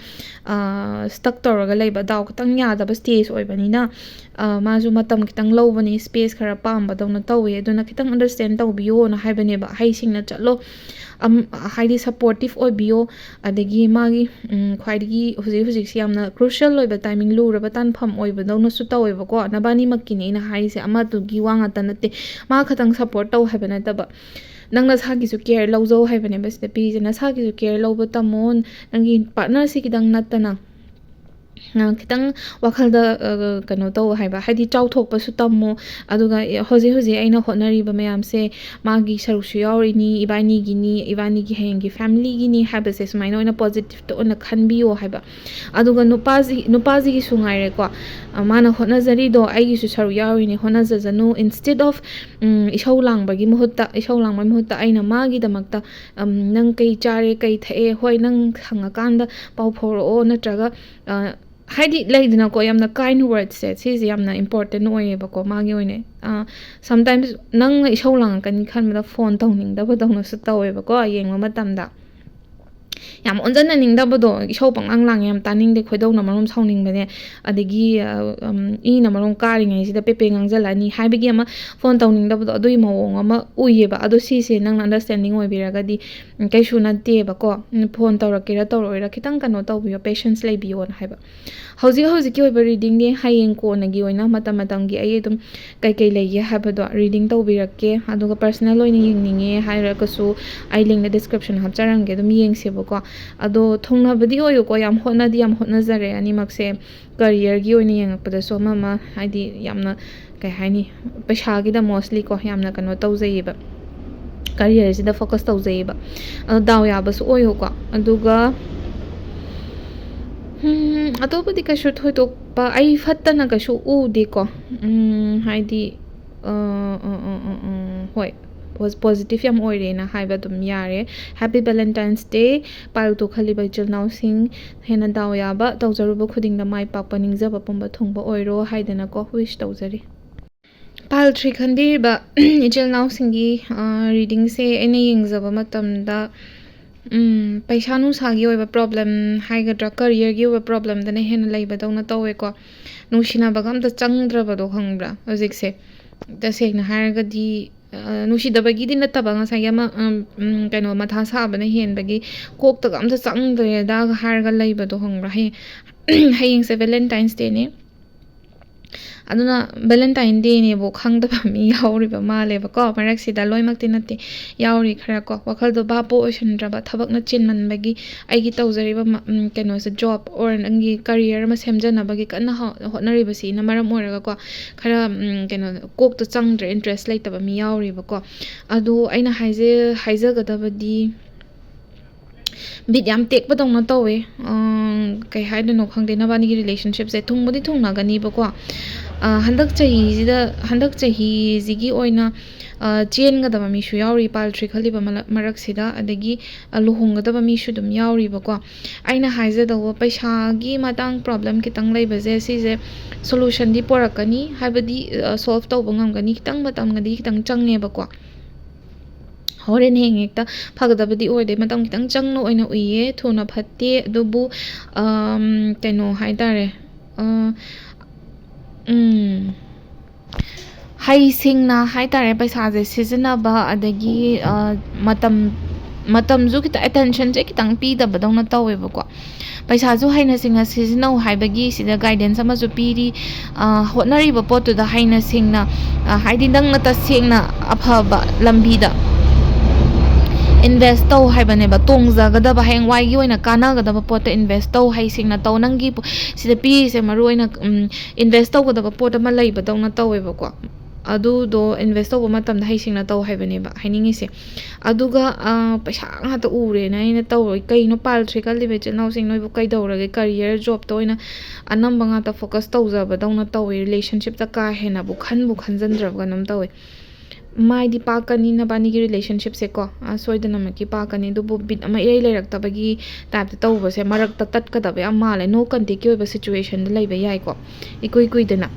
ꯁ꯭ꯇꯛ ꯇꯧꯔꯒ ꯂꯩꯕ, ꯗꯥꯎ ꯈꯤꯇꯪ ꯌꯥꯗꯕ ꯁ꯭ꯇꯦꯖ ꯑꯣꯏꯕꯅꯤꯅ, ꯃꯥꯁꯨ ꯃꯇꯝ ꯈꯤꯇꯪ ꯂꯧꯕꯅꯤ, ꯁ꯭ꯄꯦꯁ ꯈꯔ ꯄꯥꯝꯕꯗꯧꯅ ꯇꯧꯋꯦ꯫ ꯑꯗꯨꯅ ꯈꯤꯇꯪ ꯑꯟꯗꯔꯁ꯭ꯇꯦꯟ ꯇꯧꯕꯤꯌꯣꯅ ꯍꯥꯏꯕꯅꯦꯕ꯫ ꯍꯩꯁꯤꯡꯅ ꯆꯠꯂꯣ, ꯍꯥꯏꯗꯤ ꯁꯞꯄꯣꯔꯇꯤꯞ ꯑꯣꯏꯕꯤꯌꯣ꯫ ꯑꯗꯒꯤ ꯃꯥꯒꯤ ꯈ꯭ꯋꯥꯏꯗꯒꯤ ꯍꯧꯖꯤꯛ ꯍꯧꯖꯤꯛꯁꯤ ꯌꯥꯝꯅ ꯀ꯭ꯔꯨꯁꯤꯌꯦꯜ ꯑꯣꯏꯕ ꯇꯥꯏꯃꯤꯡ, ꯂꯨꯔꯕ ꯇꯥꯟꯐꯝ ꯑꯣꯏꯕꯗꯧꯅꯁꯨ ꯇꯧꯋꯦꯕꯀꯣ꯫ ꯅꯕꯥꯅꯤꯃꯛꯀꯤꯅꯤ ꯑꯩꯅ ꯍꯥꯏꯔꯤꯁꯦ, ꯑꯃꯗꯨꯒꯤ ꯋꯥ ꯉꯥꯛꯇ ꯅꯠꯇꯦ꯫ ꯃꯥ ꯈꯛꯇꯪ ꯁꯞꯄꯣꯔꯠ ꯇꯧ ꯍꯥꯏꯕ ꯅꯠꯇꯕ, ꯅꯪ ꯅꯁꯥꯒꯤꯁꯨ ꯀꯦꯌꯔ ꯂꯧꯖꯧ ꯍꯥꯏꯕꯅꯦꯕ ꯁꯤꯗ ꯄꯤꯔꯤꯁꯦ꯫ ꯅꯁꯥꯒꯤꯁꯨ ꯀꯦꯌꯔ ꯂꯧꯕ ꯇꯝꯃꯣ, ꯅꯪꯒꯤ ꯄꯥꯔꯠꯅꯔꯁꯤ ꯈꯤꯇꯪ ꯅꯠꯇꯅ꯫ ꯈꯤꯇꯪ ꯋꯥꯈꯜꯗ ꯀꯩꯅꯣ ꯇꯧ ꯍꯥꯏꯕ, ꯍꯥꯏꯗꯤ ꯆꯥꯎꯊꯣꯛꯄꯁꯨ ꯇꯝꯃꯣ꯫ ꯑꯗꯨꯒ ꯍꯧꯖꯤꯛ ꯍꯧꯖꯤꯛ ꯑꯩꯅ ꯍꯣꯠꯅꯔꯤꯕ ꯃꯌꯥꯝꯁꯦ ꯃꯥꯒꯤ ꯁꯔꯨꯛꯁꯨ ꯌꯥꯎꯔꯤꯅꯤ, ꯏꯕꯥꯅꯤꯒꯤꯅꯤ, ꯏꯕꯥꯅꯤꯒꯤ ꯍꯌꯦꯡꯒꯤ ꯐꯦꯃꯤꯂꯤꯒꯤꯅꯤ ꯍꯥꯏꯕꯁꯦ ꯁꯨꯃꯥꯏꯅ ꯑꯣꯏꯅ ꯄꯣꯖꯤꯇꯤꯞꯇ ꯑꯣꯏꯅ ꯈꯟꯕꯤꯌꯣ ꯍꯥꯏꯕ꯫ ꯑꯗꯨꯒ ꯅꯨꯄꯥꯁꯤ, ꯅꯨꯄꯥꯁꯤꯒꯤꯁꯨ ꯉꯥꯏꯔꯦꯀꯣ, ꯃꯥꯅ ꯍꯣꯠꯅꯖꯔꯤꯗꯣ ꯑꯩꯒꯤꯁꯨ ꯁꯔꯨꯛ ꯌꯥꯎꯔꯤꯅꯤ, ꯍꯣꯠꯅꯖꯖꯅꯨ, instead of ꯏꯁꯧ ꯂꯥꯡꯕꯒꯤ ꯃꯍꯨꯠꯇ, ꯏꯁꯧ ꯂꯥꯡꯕꯒꯤ ꯃꯍꯨꯠꯇ ꯑꯩꯅ ꯃꯥꯒꯤꯗꯃꯛꯇ, ꯅꯪ ꯀꯩ ꯆꯥꯔꯦ, ꯀꯩ ꯊꯛꯑꯦ, ꯍꯣꯏ, ꯅꯪ ꯁꯪꯉꯀꯥꯟꯗ ꯄꯥꯎ ꯐꯥꯎꯔꯛꯑꯣ, ꯅꯠꯇ꯭ꯔꯒ ꯍꯥꯏꯗꯤ ꯂꯩꯗꯅꯀꯣ, ꯌꯥꯝꯅ ꯀꯥꯏꯟ ꯋꯥꯔꯗꯁꯦ ꯁꯤꯁꯦ ꯌꯥꯝꯅ ꯏꯝꯄꯣꯔꯇꯦꯟ ꯑꯣꯏꯌꯦꯕꯀꯣ ꯃꯥꯒꯤ ꯑꯣꯏꯅ꯫ ꯁꯝꯇꯥꯏꯝꯁ ꯅꯪꯅ ꯏꯁꯧ ꯂꯥꯡꯉꯛꯀꯅꯤ ꯈꯟꯕꯗ ꯐꯣꯟ ꯇꯧꯅꯤꯡꯗꯕꯗꯧꯅꯁꯨ ꯇꯧꯋꯦꯕꯀꯣ ꯌꯦꯡꯕ ꯃꯇꯝꯗ꯫ ꯌꯥꯝ ꯑꯣꯟꯖꯟꯅꯅꯤꯡꯗꯕꯗꯣ, ꯏꯁꯧ ꯄꯪꯂꯥꯡ ꯂꯥꯡꯉꯦ, ꯌꯥꯝ ꯇꯥꯅꯤꯡꯗꯦ, ꯈꯣꯏꯗꯧꯅ ꯃꯔꯣꯝ ꯁꯥꯎꯅꯤꯡꯕꯅꯦ, ꯑꯗꯒꯤ ꯏꯅ ꯃꯔꯣꯝ ꯀꯥꯔꯤꯉꯩꯁꯤꯗ ꯄꯦꯄꯦ ꯉꯥꯡꯖꯜꯂꯛꯑꯅꯤ ꯍꯥꯏꯕꯒꯤ ꯑꯃ ꯐꯣꯟ ꯇꯧꯅꯤꯡꯗꯕꯗꯣ, ꯑꯗꯨꯒꯤ ꯃꯑꯣꯡ ꯑꯃ ꯎꯏꯌꯦꯕ꯫ ꯑꯗꯣ ꯁꯤꯁꯦ ꯅꯪꯅ ꯑꯟꯗꯔꯁ꯭ꯇꯦꯟꯗꯤꯡ ꯑꯣꯏꯕꯤꯔꯒꯗꯤ ꯀꯩꯁꯨ ꯅꯠꯇꯦꯕꯀꯣ꯫ ꯐꯣꯟ ꯇꯧꯔꯛꯀꯦꯔꯥ ꯇꯧꯔꯛꯑꯣꯏꯔꯥ ꯈꯤꯇꯪ ꯀꯩꯅꯣ ꯇꯧꯕꯤꯌꯣ, ꯄꯦꯁꯦꯟꯁ ꯂꯩꯕꯤꯌꯣꯅ ꯍꯥꯏꯕ꯫ ꯍꯧꯖꯤꯛ ꯍꯧꯖꯤꯛꯀꯤ ꯑꯣꯏꯕ ꯔꯤꯗꯤꯡꯗꯤ ꯍꯌꯦꯡ ꯀꯣꯟꯅꯒꯤ ꯑꯣꯏꯅ ꯃꯇꯝ ꯃꯇꯝꯒꯤ ꯑꯩ ꯑꯗꯨꯝ ꯀꯩꯀꯩ ꯂꯩꯒꯦ ꯍꯥꯏꯕꯗꯣ ꯔꯤꯗꯤꯡ ꯇꯧꯕꯤꯔꯛꯀꯦ꯫ ꯑꯗꯨꯒ ꯄꯔꯁꯅꯦꯜ ꯑꯣꯏꯅ ꯌꯦꯡꯅꯤꯡꯉꯦ ꯍꯥꯏꯔꯒꯁꯨ ꯑꯩ ꯂꯤꯡꯗ ꯗꯤꯁꯀ꯭ꯔꯤꯞꯁꯟ ꯍꯥꯞꯆꯔꯝꯒꯦ, ꯑꯗꯨꯝ ꯌꯦꯡꯁꯦꯕꯀꯣ꯫ ꯑꯗꯣ ꯊꯨꯡꯅꯕꯗꯤ ꯑꯣꯏꯌꯨꯀꯣ, ꯌꯥꯝ ꯍꯣꯠꯅꯗꯤ ꯌꯥꯝ ꯍꯣꯠꯅꯖꯔꯦ ꯑꯅꯤꯃꯛꯁꯦ꯫ ꯀꯔꯤꯌꯔꯒꯤ ꯑꯣꯏꯅ ꯌꯦꯡꯉꯛꯄꯗꯁꯨ ꯑꯃ ꯑꯃ ꯍꯥꯏꯗꯤ ꯌꯥꯝꯅ ꯀꯩ ꯍꯥꯏꯅꯤ, ꯄꯩꯁꯥꯒꯤꯗ ꯃꯣꯁꯂꯤꯀꯣ ꯌꯥꯝꯅ ꯀꯩꯅꯣ ꯇꯧꯖꯩꯌꯦꯕ, ꯀꯔꯤꯌꯔꯁꯤꯗ ꯐꯣꯀꯁ ꯇꯧꯖꯩꯌꯦꯕ꯫ ꯑꯗꯣ ꯗꯥꯎ ꯌꯥꯕꯁꯨ ꯑꯣꯏꯌꯨꯀꯣ꯫ ꯑꯗꯨꯒ ꯑꯇꯣꯞꯄꯗꯤ ꯀꯩꯁꯨ ꯊꯣꯏꯗꯣꯛꯄ ꯑꯩ ꯐꯠꯇꯅ ꯀꯩꯁꯨ ꯎꯗꯦꯀꯣ꯫ ꯍꯥꯏꯗꯤ ꯍꯣꯏ, ꯄꯣꯖꯤꯇꯤꯞ ꯌꯥꯝ ꯑꯣꯏꯔꯦꯅ ꯍꯥꯏꯕ ꯑꯗꯨꯝ ꯌꯥꯔꯦ꯫ ꯍꯦꯄꯤ ꯚꯦꯂꯦꯟꯇꯥꯏꯟꯁ ꯗꯦ꯫ ꯄꯥꯏꯜ ꯇꯣꯛꯍꯜꯂꯤꯕ ꯏꯆꯤꯜ ꯏꯅꯥꯎꯁꯤꯡ ꯍꯦꯟꯅ ꯗꯥꯎ ꯌꯥꯕ, ꯇꯧꯖꯔꯨꯕ ꯈꯨꯗꯤꯡꯗ ꯃꯥꯏ ꯄꯥꯛꯄ, ꯅꯤꯡꯖꯕ ꯄꯨꯝꯕ ꯊꯨꯡꯕ ꯑꯣꯏꯔꯣ ꯍꯥꯏꯗꯅꯀꯣ ꯋꯤꯁ ꯇꯧꯖꯔꯤ꯫ ꯄꯥꯏꯜ ꯊ꯭ꯔꯤ ꯈꯟꯕꯤꯔꯤꯕ ꯏꯆꯤꯜ ꯏꯅꯥꯎꯁꯤꯡꯒꯤ ꯔꯤꯗꯤꯡꯁꯦ ꯑꯩꯅ ꯌꯦꯡꯖꯕ ꯃꯇꯝꯗ, ꯎꯝ, ꯄꯩꯁꯥ ꯅꯨꯡꯁꯥꯒꯤ ꯑꯣꯏꯕ ꯄ꯭ꯔꯣꯕ꯭ꯂꯦꯝ ꯍꯥꯏꯒꯗ꯭ꯔꯥ, ꯀꯔꯤꯌꯔꯒꯤ ꯑꯣꯏꯕ ꯄ꯭ꯔꯣꯕ꯭ꯂꯦꯝꯗꯅ ꯍꯦꯟꯅ ꯂꯩꯕꯗꯧꯅ ꯇꯧꯋꯦꯀꯣ꯫ ꯅꯨꯡꯁꯤꯅꯕꯒ ꯑꯝꯇ ꯆꯪꯗ꯭ꯔꯕꯗꯣ ꯈꯪꯕ꯭ꯔꯥ? ꯍꯧꯖꯤꯛꯁꯦ ꯇꯁꯦꯡꯅ ꯍꯥꯏꯔꯒꯗꯤ, ꯑ, ꯅꯨꯡꯁꯤꯗꯕꯒꯤꯗꯤ ꯅꯠꯇꯕ, ꯉꯁꯥꯏꯒꯤ ꯑꯃ, ꯎꯝ, ꯎꯝ, ꯀꯩꯅꯣ, ꯃꯊꯥ ꯁꯥꯕꯅ ꯍꯦꯟꯕꯒꯤ ꯀꯣꯛꯇꯒ ꯑꯝꯇ ꯆꯪꯗ꯭ꯔꯦꯗꯒ ꯍꯥꯏꯔꯒ ꯂꯩꯕꯗꯣ ꯈꯪꯕ꯭ꯔꯥ? ꯍꯌꯦꯡ ꯍꯌꯦꯡꯁꯦ ꯚꯦꯂꯦꯟꯇꯥꯏꯟꯁ ꯗꯦꯅꯦ꯫ ꯑꯗꯨꯅ ꯚꯦꯂꯦꯟꯇꯥꯏꯟ ꯗꯦꯅꯦꯕꯨ ꯈꯪꯗꯕ ꯃꯤ ꯌꯥꯎꯔꯤꯕ ꯃꯥꯜꯂꯦꯕꯀꯣ꯫ ꯃꯔꯛꯁꯤꯗ ꯂꯣꯏꯅꯃꯛꯇꯤ ꯅꯠꯇꯦ, ꯌꯥꯎꯔꯤ ꯈꯔ ꯀꯣ꯫ ꯋꯥꯈꯜꯗꯣ ꯚꯥꯞꯄꯨ ꯑꯣꯏꯁꯤꯟꯗ꯭ꯔꯕ, ꯊꯕꯛꯅ ꯆꯤꯟꯃꯟꯕꯒꯤ ꯑꯩꯒꯤ ꯇꯧꯖꯔꯤꯕ ꯃ-, ꯎꯝ, ꯀꯩꯅꯣꯁꯦ, ꯖꯣꯕ ꯑꯣꯔ ꯅꯪꯒꯤ ꯀꯔꯤꯌꯔ ꯑꯃ ꯁꯦꯝꯖꯅꯕꯒꯤ ꯀꯟꯅ ꯍꯣ-, ꯍꯣꯠꯅꯔꯤꯕꯁꯤꯅ ꯃꯔꯝ ꯑꯣꯏꯔꯒꯀꯣ, ꯈꯔ, ꯎꯝ, ꯀꯩꯅꯣ, ꯀꯣꯛꯇ ꯆꯪꯗ꯭ꯔꯦ, ꯏꯟꯇꯔꯦꯁ ꯂꯩꯇꯕ ꯃꯤ ꯌꯥꯎꯔꯤꯕꯀꯣ꯫ ꯑꯗꯣ ꯑꯩꯅ ꯍꯥꯏꯖ-, ꯍꯥꯏꯖꯒꯗꯕꯗꯤ, ꯕꯤꯠ ꯌꯥꯝ ꯇꯦꯛꯄꯗꯧꯅ ꯇꯧꯋꯦ꯫ ꯑꯝ, ꯀꯩ ꯍꯥꯏꯗꯣꯏꯅꯣ ꯈꯪꯗꯦ, ꯅꯕꯥꯅꯤꯒꯤ ꯔꯤꯂꯦꯁꯟꯁꯤꯞꯁꯦ ꯊꯨꯡꯕꯨꯗꯤ ꯊꯨꯡꯅꯒꯅꯤꯕꯀꯣ꯫ ꯑ, ꯍꯟꯗꯛ ꯆꯍꯤꯁꯤꯗ, ꯍꯟꯗꯛ ꯆꯍꯤꯁꯤꯒꯤ ꯑꯣꯏꯅ, ꯑ, ꯆꯦꯟꯒꯗꯕ ꯃꯤꯁꯨ ꯌꯥꯎꯔꯤ, ꯄꯥꯏꯜ ꯊ꯭ꯔꯤ ꯈꯜꯂꯤꯕ ꯃꯂ-, ꯃꯔꯛꯁꯤꯗ, ꯑꯗꯒꯤ, ꯑ, ꯂꯨꯍꯣꯡꯒꯗꯕ ꯃꯤꯁꯨ ꯑꯗꯨꯝ ꯌꯥꯎꯔꯤꯕꯀꯣ꯫ ꯑꯩꯅ ꯍꯥꯏꯖꯗꯧꯕ, ꯄꯩꯁꯥꯒꯤ ꯃꯇꯥꯡ ꯄ꯭ꯔꯣꯕ꯭ꯂꯦꯝ ꯈꯤꯇꯪ ꯂꯩꯕꯁꯦ, ꯁꯤꯁꯦ ꯁꯣꯂꯨꯁꯟꯗꯤ ꯄꯣꯔꯛꯀꯅꯤ, ꯍꯥꯏꯕꯗꯤ, ꯑ, ꯁꯣꯜꯕ ꯇꯧꯕ ꯉꯝꯒꯅꯤ, ꯈꯤꯇꯪ ꯃꯇꯝꯒꯗꯤ ꯈꯤꯇꯪ ꯆꯪꯉꯦꯕꯀꯣ꯫ ꯍꯣꯔꯦꯟ ꯍꯌꯦꯡ ꯍꯦꯛꯇ ꯐꯒꯗꯕꯗꯤ ꯑꯣꯏꯗꯦ, ꯃꯇꯝ ꯈꯤꯇꯪ ꯆꯪꯅ ꯑꯣꯏꯅ ꯎꯏꯌꯦ, ꯊꯨꯅ ꯐꯠꯇꯦ꯫ ꯑꯗꯨꯕꯨ, ꯑꯝ, ꯀꯩꯅꯣ ꯍꯥꯏꯇꯥꯔꯦ, ꯑ, ꯎꯝ, ꯍꯩꯁꯤꯡꯅ ꯍꯥꯏꯇꯥꯔꯦ, ꯄꯩꯁꯥꯁꯦ ꯁꯤꯖꯤꯟꯅꯕ, ꯑꯗꯒꯤ, ꯑ, ꯃꯇꯝ, ꯃꯇꯝꯁꯨ ꯈꯤꯇꯪ, ꯑꯦꯇꯦꯟꯁꯟꯁꯦ ꯈꯤꯇꯪ ꯄꯤꯗꯕꯗꯧꯅ ꯇꯧꯋꯦꯕꯀꯣ꯫ ꯄꯩꯁꯥꯁꯨ ꯍꯩꯅ ꯁꯤꯡꯅ ꯁꯤꯖꯤꯟꯅꯧ ꯍꯥꯏꯕꯒꯤ ꯁꯤꯗ ꯒꯥꯏꯗꯦꯟꯁ ꯑꯃꯁꯨ ꯄꯤꯔꯤ꯫ ꯑ, ꯍꯣꯠꯅꯔꯤꯕ ꯄꯣꯠꯇꯨꯗ ꯍꯩꯅ ꯁꯤꯡꯅ, ꯑ, ꯍꯥꯏꯗꯤ ꯅꯪꯅ ꯇꯁꯦꯡꯅ ꯑꯐꯕ ꯂꯝꯕꯤꯗ ꯏꯟꯚꯦꯁ ꯇꯧ ꯍꯥꯏꯕꯅꯦꯕ, ꯇꯣꯡꯖꯒꯗꯕ, ꯍꯌꯦꯡꯋꯥꯏꯒꯤ ꯑꯣꯏꯅ ꯀꯥꯟꯅꯒꯗꯕ ꯄꯣꯠꯇ ꯏꯟꯚꯦꯁ ꯇꯧ, ꯍꯩꯁꯤꯡꯅ ꯇꯧ꯫ ꯅꯪꯒꯤ ꯄꯨ-, ꯁꯤꯗ ꯄꯤꯔꯤꯁꯦ ꯃꯔꯨ ꯑꯣꯏꯅ, ꯎꯝ, ꯏꯟꯚꯦꯁ ꯇꯧꯒꯗꯕ ꯄꯣꯠ ꯑꯃ ꯂꯩꯕꯗꯧꯅ ꯇꯧꯋꯦꯕꯀꯣ꯫ ꯑꯗꯨꯗꯣ ꯏꯟꯚꯦꯁ ꯇꯧꯕ ꯃꯇꯝꯗ ꯍꯩꯁꯤꯡꯅ ꯇꯧ ꯍꯥꯏꯕꯅꯦꯕ ꯍꯥꯏꯅꯤꯡꯉꯤꯁꯦ꯫ ꯑꯗꯨꯒ, ꯑ, ꯄꯩꯁꯥ ꯉꯥꯛꯇ ꯎꯔꯦꯅ ꯑꯩꯅ ꯇꯧꯔꯣꯏ꯫ ꯀꯩꯅꯣ, ꯄꯥꯏꯜ ꯊ꯭ꯔꯤ ꯈꯜꯂꯤꯕ ꯏꯆꯤꯜ ꯏꯅꯥꯎꯁꯤꯡ, ꯅꯣꯏꯕꯨ ꯀꯩꯗꯧꯔꯒꯦ? ꯀꯔꯤꯌꯔ, ꯖꯣꯕꯇ ꯑꯣꯏꯅ ꯑꯅꯝꯕ ꯉꯥꯛꯇ ꯐꯣꯀꯁ ꯇꯧꯖꯕꯗꯧꯅ ꯇꯧꯋꯦ꯫ ꯔꯤꯂꯦꯁꯟꯁꯤꯞꯇ ꯀꯥ ꯍꯦꯟꯅꯕꯨ ꯈꯟꯕꯨ ꯈꯟꯖꯟꯗ꯭ꯔꯕ ꯀꯩꯅꯣꯝ ꯇꯧꯋꯦ꯫ ꯃꯥꯏꯗꯤ ꯄꯥꯛꯀꯅꯤ ꯅꯕꯥꯅꯤꯒꯤ ꯔꯤꯂꯦꯁꯟꯁꯤꯞꯁꯦꯀꯣ, ꯑ, ꯁꯣꯏꯗꯅꯃꯛꯀꯤ ꯄꯥꯛꯀꯅꯤ꯫ ꯑꯗꯨꯕꯨ ꯕꯤꯠ ꯑꯃ ꯏꯔꯩ ꯂꯩꯔꯛꯇꯕꯒꯤ ꯇꯥꯏꯞꯇ ꯇꯧꯕꯁꯦ ꯃꯔꯛꯇ ꯇꯠꯀꯗꯕ ꯌꯥꯝ ꯃꯥꯜꯂꯦ꯫ ꯅꯣ ꯀꯟꯇꯦꯛꯀꯤ ꯑꯣꯏꯕ ꯁꯤꯆꯨꯋꯦꯁꯟꯗ ꯂꯩꯕ ꯌꯥꯏꯀꯣ, ꯏꯀꯨꯏ ꯀꯨꯏꯗꯅ꯫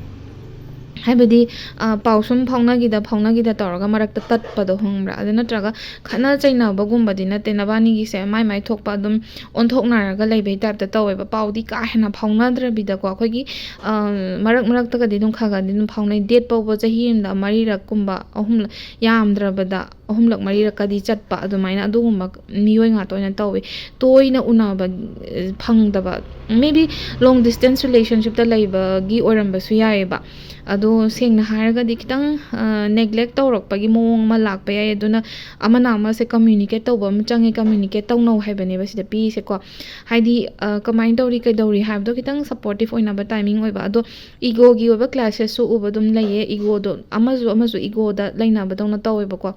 ꯍꯥꯏꯕꯗꯤ, ꯑ, ꯄꯥꯎ ꯁꯨꯝ ꯐꯥꯎꯅꯈꯤꯗ ꯐꯥꯎꯅꯈꯤꯗ ꯇꯧꯔꯒ ꯃꯔꯛꯇ ꯇꯠꯄꯗꯣ, ꯈꯪꯕ꯭ꯔꯥ? ꯑꯗꯨ ꯅꯠꯇ꯭ꯔꯒ ꯈꯠꯅ ꯆꯩꯅꯕꯒꯨꯝꯕꯗꯤ ꯅꯠꯇꯦ, ꯅꯕꯥꯅꯤꯒꯤꯁꯦ ꯃꯥꯏ ꯃꯥꯏ ꯊꯣꯛꯄ ꯑꯗꯨꯝ ꯑꯣꯟꯊꯣꯛꯅꯔꯒ ꯂꯩꯕꯩ type ꯇ ꯇꯧꯋꯦꯕ꯫ ꯄꯥꯎꯗꯤ ꯀꯥ ꯍꯦꯟꯅ ꯐꯥꯎꯅꯗ꯭ꯔꯕꯤꯗꯀꯣ, ꯑꯩꯈꯣꯏꯒꯤ, ꯑ, ꯃꯔꯛ ꯃꯔꯛꯇꯒꯗꯤ ꯑꯗꯨꯝ ꯈꯔ ꯈꯔꯗꯤ ꯑꯗꯨꯝ ꯐꯥꯎꯅꯩ꯫ Date ꯐꯥꯎꯕ ꯆꯍꯤ ꯑꯃꯗ ꯃꯔꯤꯔꯛꯀꯨꯝꯕ, ꯑꯍꯨꯝꯂꯛ, ꯌꯥꯝꯗ꯭ꯔꯕꯗ ꯑꯍꯨꯝꯂꯛ ꯃꯔꯤꯔꯛꯀꯗꯤ ꯆꯠꯄ, ꯑꯗꯨꯃꯥꯏꯅ ꯑꯗꯨꯒꯨꯝꯕ ꯃꯤꯑꯣꯏ ꯉꯥꯛꯇ ꯑꯣꯏꯅ ꯇꯧꯋꯤ꯫ ꯇꯣꯏꯅ ꯎꯅꯕ, ꯑ, ꯐꯪꯗꯕ, maybe long distance relationship ꯇ ꯂꯩꯕꯒꯤ ꯑꯣꯏꯔꯝꯕꯁꯨ ꯌꯥꯏꯑꯕ꯫ ꯑꯗꯣ ꯁꯦꯡꯅ ꯍꯥꯏꯔꯒꯗꯤ ꯈꯤꯇꯪ, ꯑ, neglect ꯇꯧꯔꯛꯄꯒꯤ ꯃꯑꯣꯡ ꯑꯃ ꯂꯥꯛꯄ ꯌꯥꯏ꯫ ꯑꯗꯨꯅ ꯑꯃꯅ ꯑꯃꯁꯦ communicate ꯇꯧꯕ ꯑꯃ ꯆꯪꯉꯦ, communicate ꯇꯧꯅꯧ ꯍꯥꯏꯕꯅꯦꯕ ꯁꯤꯗ ꯄꯤꯔꯤꯁꯦꯀꯣ꯫ ꯍꯥꯏꯗꯤ, ꯑ, ꯀꯃꯥꯏꯅ ꯇꯧꯔꯤ, ꯀꯩꯗꯧꯔꯤ ꯍꯥꯏꯕꯗꯣ ꯈꯤꯇꯪ supportive ꯑꯣꯏꯅꯕ timing ꯑꯣꯏꯕ꯫ ꯑꯗꯣ ego ꯒꯤ ꯑꯣꯏꯕ clashes ꯁꯨ ꯎꯕ ꯑꯗꯨꯝ ꯂꯩꯌꯦ꯫ Ego ꯗꯣ ꯑꯃꯁꯨ ꯑꯃꯁꯨ ego ꯗ ꯂꯩꯅꯕꯗꯧꯅ ꯇꯧꯋꯦꯕꯀꯣ꯫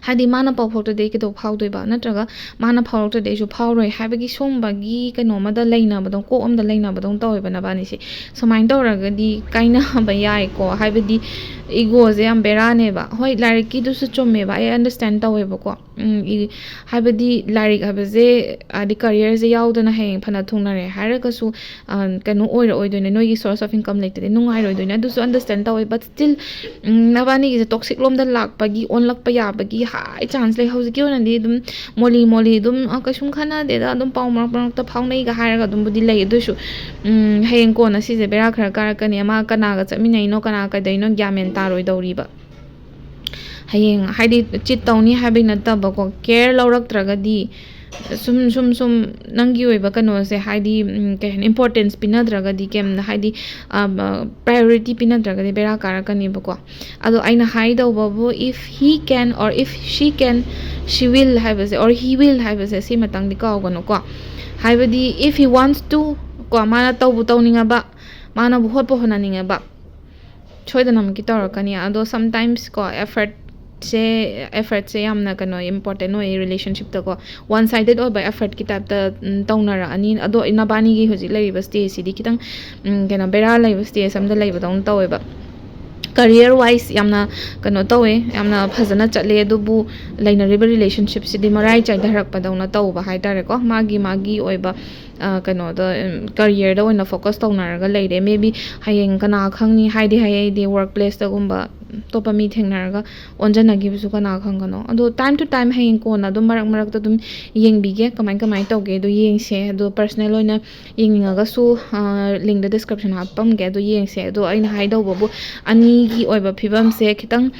ꯍꯥꯏꯗꯤ ꯃꯥꯅ ꯄꯥꯎ ꯐꯥꯎꯔꯛꯇ꯭ꯔꯗꯤ ꯑꯩ ꯀꯩꯗꯧ ꯐꯥꯎꯗꯣꯏꯕ? ꯅꯠꯇ꯭ꯔꯒ ꯃꯥꯅ ꯐꯥꯎꯔꯛꯇ꯭ꯔꯗꯤ ꯑꯩꯁꯨ ꯐꯥꯎꯔꯣꯏ ꯍꯥꯏꯕꯒꯤ ꯁꯨꯝꯕꯒꯤ ꯀꯩꯅꯣ ꯑꯃꯗ ꯂꯩꯅꯕꯗꯧ, ꯀꯣꯛ ꯑꯃꯗ ꯂꯩꯅꯕꯗꯧ ꯇꯧꯋꯦꯕ ꯅꯕꯥꯅꯤꯁꯦ꯫ ꯁꯨꯃꯥꯏꯅ ꯇꯧꯔꯒꯗꯤ ꯀꯥꯏꯅꯕ ꯌꯥꯏꯀꯣ꯫ ꯍꯥꯏꯕꯗꯤ ego ꯁꯦ ꯌꯥꯝ ꯕꯦꯔꯥꯅꯦꯕ꯫ ꯍꯣꯏ, ꯂꯥꯏꯔꯤꯛꯀꯤꯗꯨꯁꯨ ꯆꯨꯝꯃꯦꯕ, ꯑꯩ understand ꯇꯧꯋꯦꯕꯀꯣ꯫ ꯎꯝ, ꯏ-, ꯍꯥꯏꯕꯗꯤ ꯂꯥꯏꯔꯤꯛ ꯍꯥꯏꯕꯁꯦ, ꯍꯥꯏꯗꯤ career ꯁꯦ ꯌꯥꯎꯗꯅ ꯍꯌꯦꯡ ꯐꯅ ꯊꯨꯡꯅꯔꯦ ꯍꯥꯏꯔꯒꯁꯨ, ꯑ, ꯀꯩꯅꯣ ꯑꯣꯏꯔꯛꯑꯣꯏꯗꯣꯏꯅꯦ, ꯅꯣꯏꯒꯤ source of income ꯂꯩꯇ꯭ꯔꯗꯤ ꯅꯨꯡꯉꯥꯏꯔꯣꯏꯗꯣꯏꯅꯦ꯫ ꯑꯗꯨꯁꯨ understand ꯇꯧꯋꯦ, but still, ꯎꯝ, ꯅꯕꯥꯅꯤꯒꯤꯁꯦ toxic ꯂꯣꯝꯗ ꯂꯥꯛꯄꯒꯤ, ꯑꯣꯟꯂꯛꯄ ꯌꯥꯕꯒꯤ high chance ꯂꯩ꯫ ꯍꯧꯖꯤꯛꯀꯤ ꯑꯣꯏꯅꯗꯤ ꯑꯗꯨꯝ ꯃꯣꯂꯤ ꯃꯣꯂꯤ ꯑꯗꯨꯝ, "ꯑ, ꯀꯩꯁꯨꯝ ꯈꯟꯅꯗꯦꯗ, ꯑꯗꯨꯝ ꯄꯥꯎ ꯃꯔꯛ ꯃꯔꯛꯇ ꯐꯥꯎꯅꯩꯒ" ꯍꯥꯏꯔꯒ ꯑꯗꯨꯝꯕꯨꯗꯤ ꯂꯩ꯫ ꯑꯗꯨꯏꯁꯨ, ꯎꯝ, ꯍꯌꯦꯡ ꯀꯣꯟꯅ ꯁꯤꯁꯦ ꯕꯦꯔꯥ ꯈꯔ ꯀꯥꯔꯛꯀꯅꯤ꯫ ꯑꯃ ꯀꯅꯥꯒ ꯆꯠꯃꯤꯟꯅꯩꯅꯣ, ꯀꯅꯥ ꯀꯩꯗꯧꯅꯣ ꯒ꯭ꯌꯥꯟ ꯃꯦꯟ ꯇꯥꯔꯣꯏꯗꯧꯔꯤꯕ꯫ ꯍꯌꯦꯡ ꯍꯥꯏꯗꯤ cheat ꯇꯧꯅꯤ ꯍꯥꯏꯕꯩ ꯅꯠꯇꯕꯀꯣ, care ꯂꯧꯔꯛꯇ꯭ꯔꯒꯗꯤ ꯁꯨꯝ, ꯁꯨꯝ, ꯁꯨꯝ ꯅꯪꯒꯤ ꯑꯣꯏꯕ ꯀꯩꯅꯣꯁꯦ ꯍꯥꯏꯗꯤ, ꯎꯝ, ꯀꯩ ꯍꯥꯏꯅꯤ, importance ꯄꯤꯅꯗ꯭ꯔꯒꯗꯤ, ꯀꯩꯝꯇ ꯍꯥꯏꯗꯤ, ꯑ, priority ꯄꯤꯅꯗ꯭ꯔꯒꯗꯤ ꯕꯦꯔꯥ ꯀꯥꯔꯛꯀꯅꯦꯕꯀꯣ꯫ ꯑꯗꯣ ꯑꯩꯅ ꯍꯥꯏꯗꯧꯕꯕꯨ, if he can or if she can, she will ꯍꯥꯏꯕꯁꯦ, or he will ꯍꯥꯏꯕꯁꯦ, ꯁꯤꯃꯇꯪꯗꯤ ꯀꯥꯎꯒꯅꯨꯀꯣ꯫ ꯍꯥꯏꯕꯗꯤ if he wants to ꯀꯣ, ꯃꯥꯅ ꯇꯧꯕꯨ ꯇꯧꯅꯤꯡꯉꯕ, ꯃꯥꯅꯕꯨ ꯍꯣꯠꯄꯨ ꯍꯣꯠꯅꯅꯤꯡꯉꯕ, ꯁꯣꯏꯗꯅꯃꯛꯀꯤ ꯇꯧꯔꯛꯀꯅꯤ꯫ ꯑꯗꯣ sometimes ꯀꯣ, effort ꯁꯦ, effort ꯁꯦ ꯌꯥꯝꯅ ꯀꯩꯅꯣ important ꯑꯣꯏꯌꯦ relationship ꯇꯀꯣ꯫ One sided ꯑꯣꯏꯕ effort ꯀꯤ type ꯇ, ꯎꯝ, ꯇꯧꯅꯔꯛꯑꯅꯤ꯫ ꯑꯗꯣ ꯅꯕꯥꯅꯤꯒꯤ ꯍꯧꯖꯤꯛ ꯂꯩꯔꯤꯕ stage ꯁꯤꯗꯤ ꯈꯤꯇꯪ, ꯎꯝ, ꯀꯩꯅꯣ, ꯕꯦꯔꯥ ꯂꯩꯕ stage ꯑꯝꯗ ꯂꯩꯕꯗꯧꯅ ꯇꯧꯋꯦꯕ꯫ Career wise ꯌꯥꯝꯅ ꯀꯩꯅꯣ ꯇꯧꯋꯦ, ꯌꯥꯝꯅ ꯐꯖꯅ ꯆꯠꯂꯦ, ꯑꯗꯨꯕꯨ ꯂꯩꯅꯔꯤꯕ relationship ꯁꯤꯗꯤ ꯃꯔꯥꯏ ꯆꯥꯏꯊꯔꯛꯄꯗꯧꯅ ꯇꯧꯕ ꯍꯥꯏꯇꯥꯔꯦꯀꯣ꯫ ꯃꯥꯒꯤ, ꯃꯥꯒꯤ ꯑꯣꯏꯕ ꯀꯩꯅꯣꯗ, ꯀꯔꯤꯌꯔꯗ ꯑꯣꯏꯅ ꯐꯣꯀꯁ ꯇꯧꯅꯔꯒ ꯂꯩꯔꯦ꯫ ꯃꯦꯕꯤ ꯍꯌꯦꯡ ꯀꯅꯥ ꯈꯪꯅꯤ, ꯍꯥꯏꯗꯤ ꯍꯥꯏꯗꯤ ꯋꯥꯔꯛ ꯄ꯭ꯂꯦꯁꯇꯒꯨꯝꯕ ꯑꯇꯣꯞꯄ ꯃꯤ ꯊꯦꯡꯅꯔꯒ ꯑꯣꯟꯁꯤꯟꯅꯈꯤꯕꯁꯨ ꯀꯅꯥ ꯈꯪꯒꯅꯣ꯫ ꯑꯗꯣ ꯇꯥꯏꯝ ꯇꯨ ꯇꯥꯏꯝ ꯍꯌꯦꯡ ꯀꯣꯟꯅ ꯑꯗꯨꯝ ꯃꯔꯛ ꯃꯔꯛꯇ ꯑꯗꯨꯝ ꯌꯦꯡꯕꯤꯒꯦ, ꯀꯃꯥꯏ ꯀꯃꯥꯏꯅ ꯇꯧꯒꯦ ꯑꯗꯣ ꯌꯦꯡꯁꯦ꯫ ꯑꯗꯣ ꯄꯔꯁꯅꯦꯜ ꯑꯣꯏꯅ ꯌꯦꯡꯅꯤꯡꯉꯒꯁꯨ ꯂꯤꯡꯗ ꯗꯤꯁꯀ꯭ꯔꯤꯞꯁꯟ ꯍꯥꯞꯄꯝꯒꯦ, ꯑꯗꯣ ꯌꯦꯡꯁꯦ꯫ ꯑꯗꯣ ꯑꯩꯅ ꯍꯥꯏꯗꯧꯕꯕꯨ ꯑꯅꯤꯒꯤ ꯑꯣꯏꯕ ꯐꯤꯕꯝꯁꯦ ꯈꯤꯇꯪ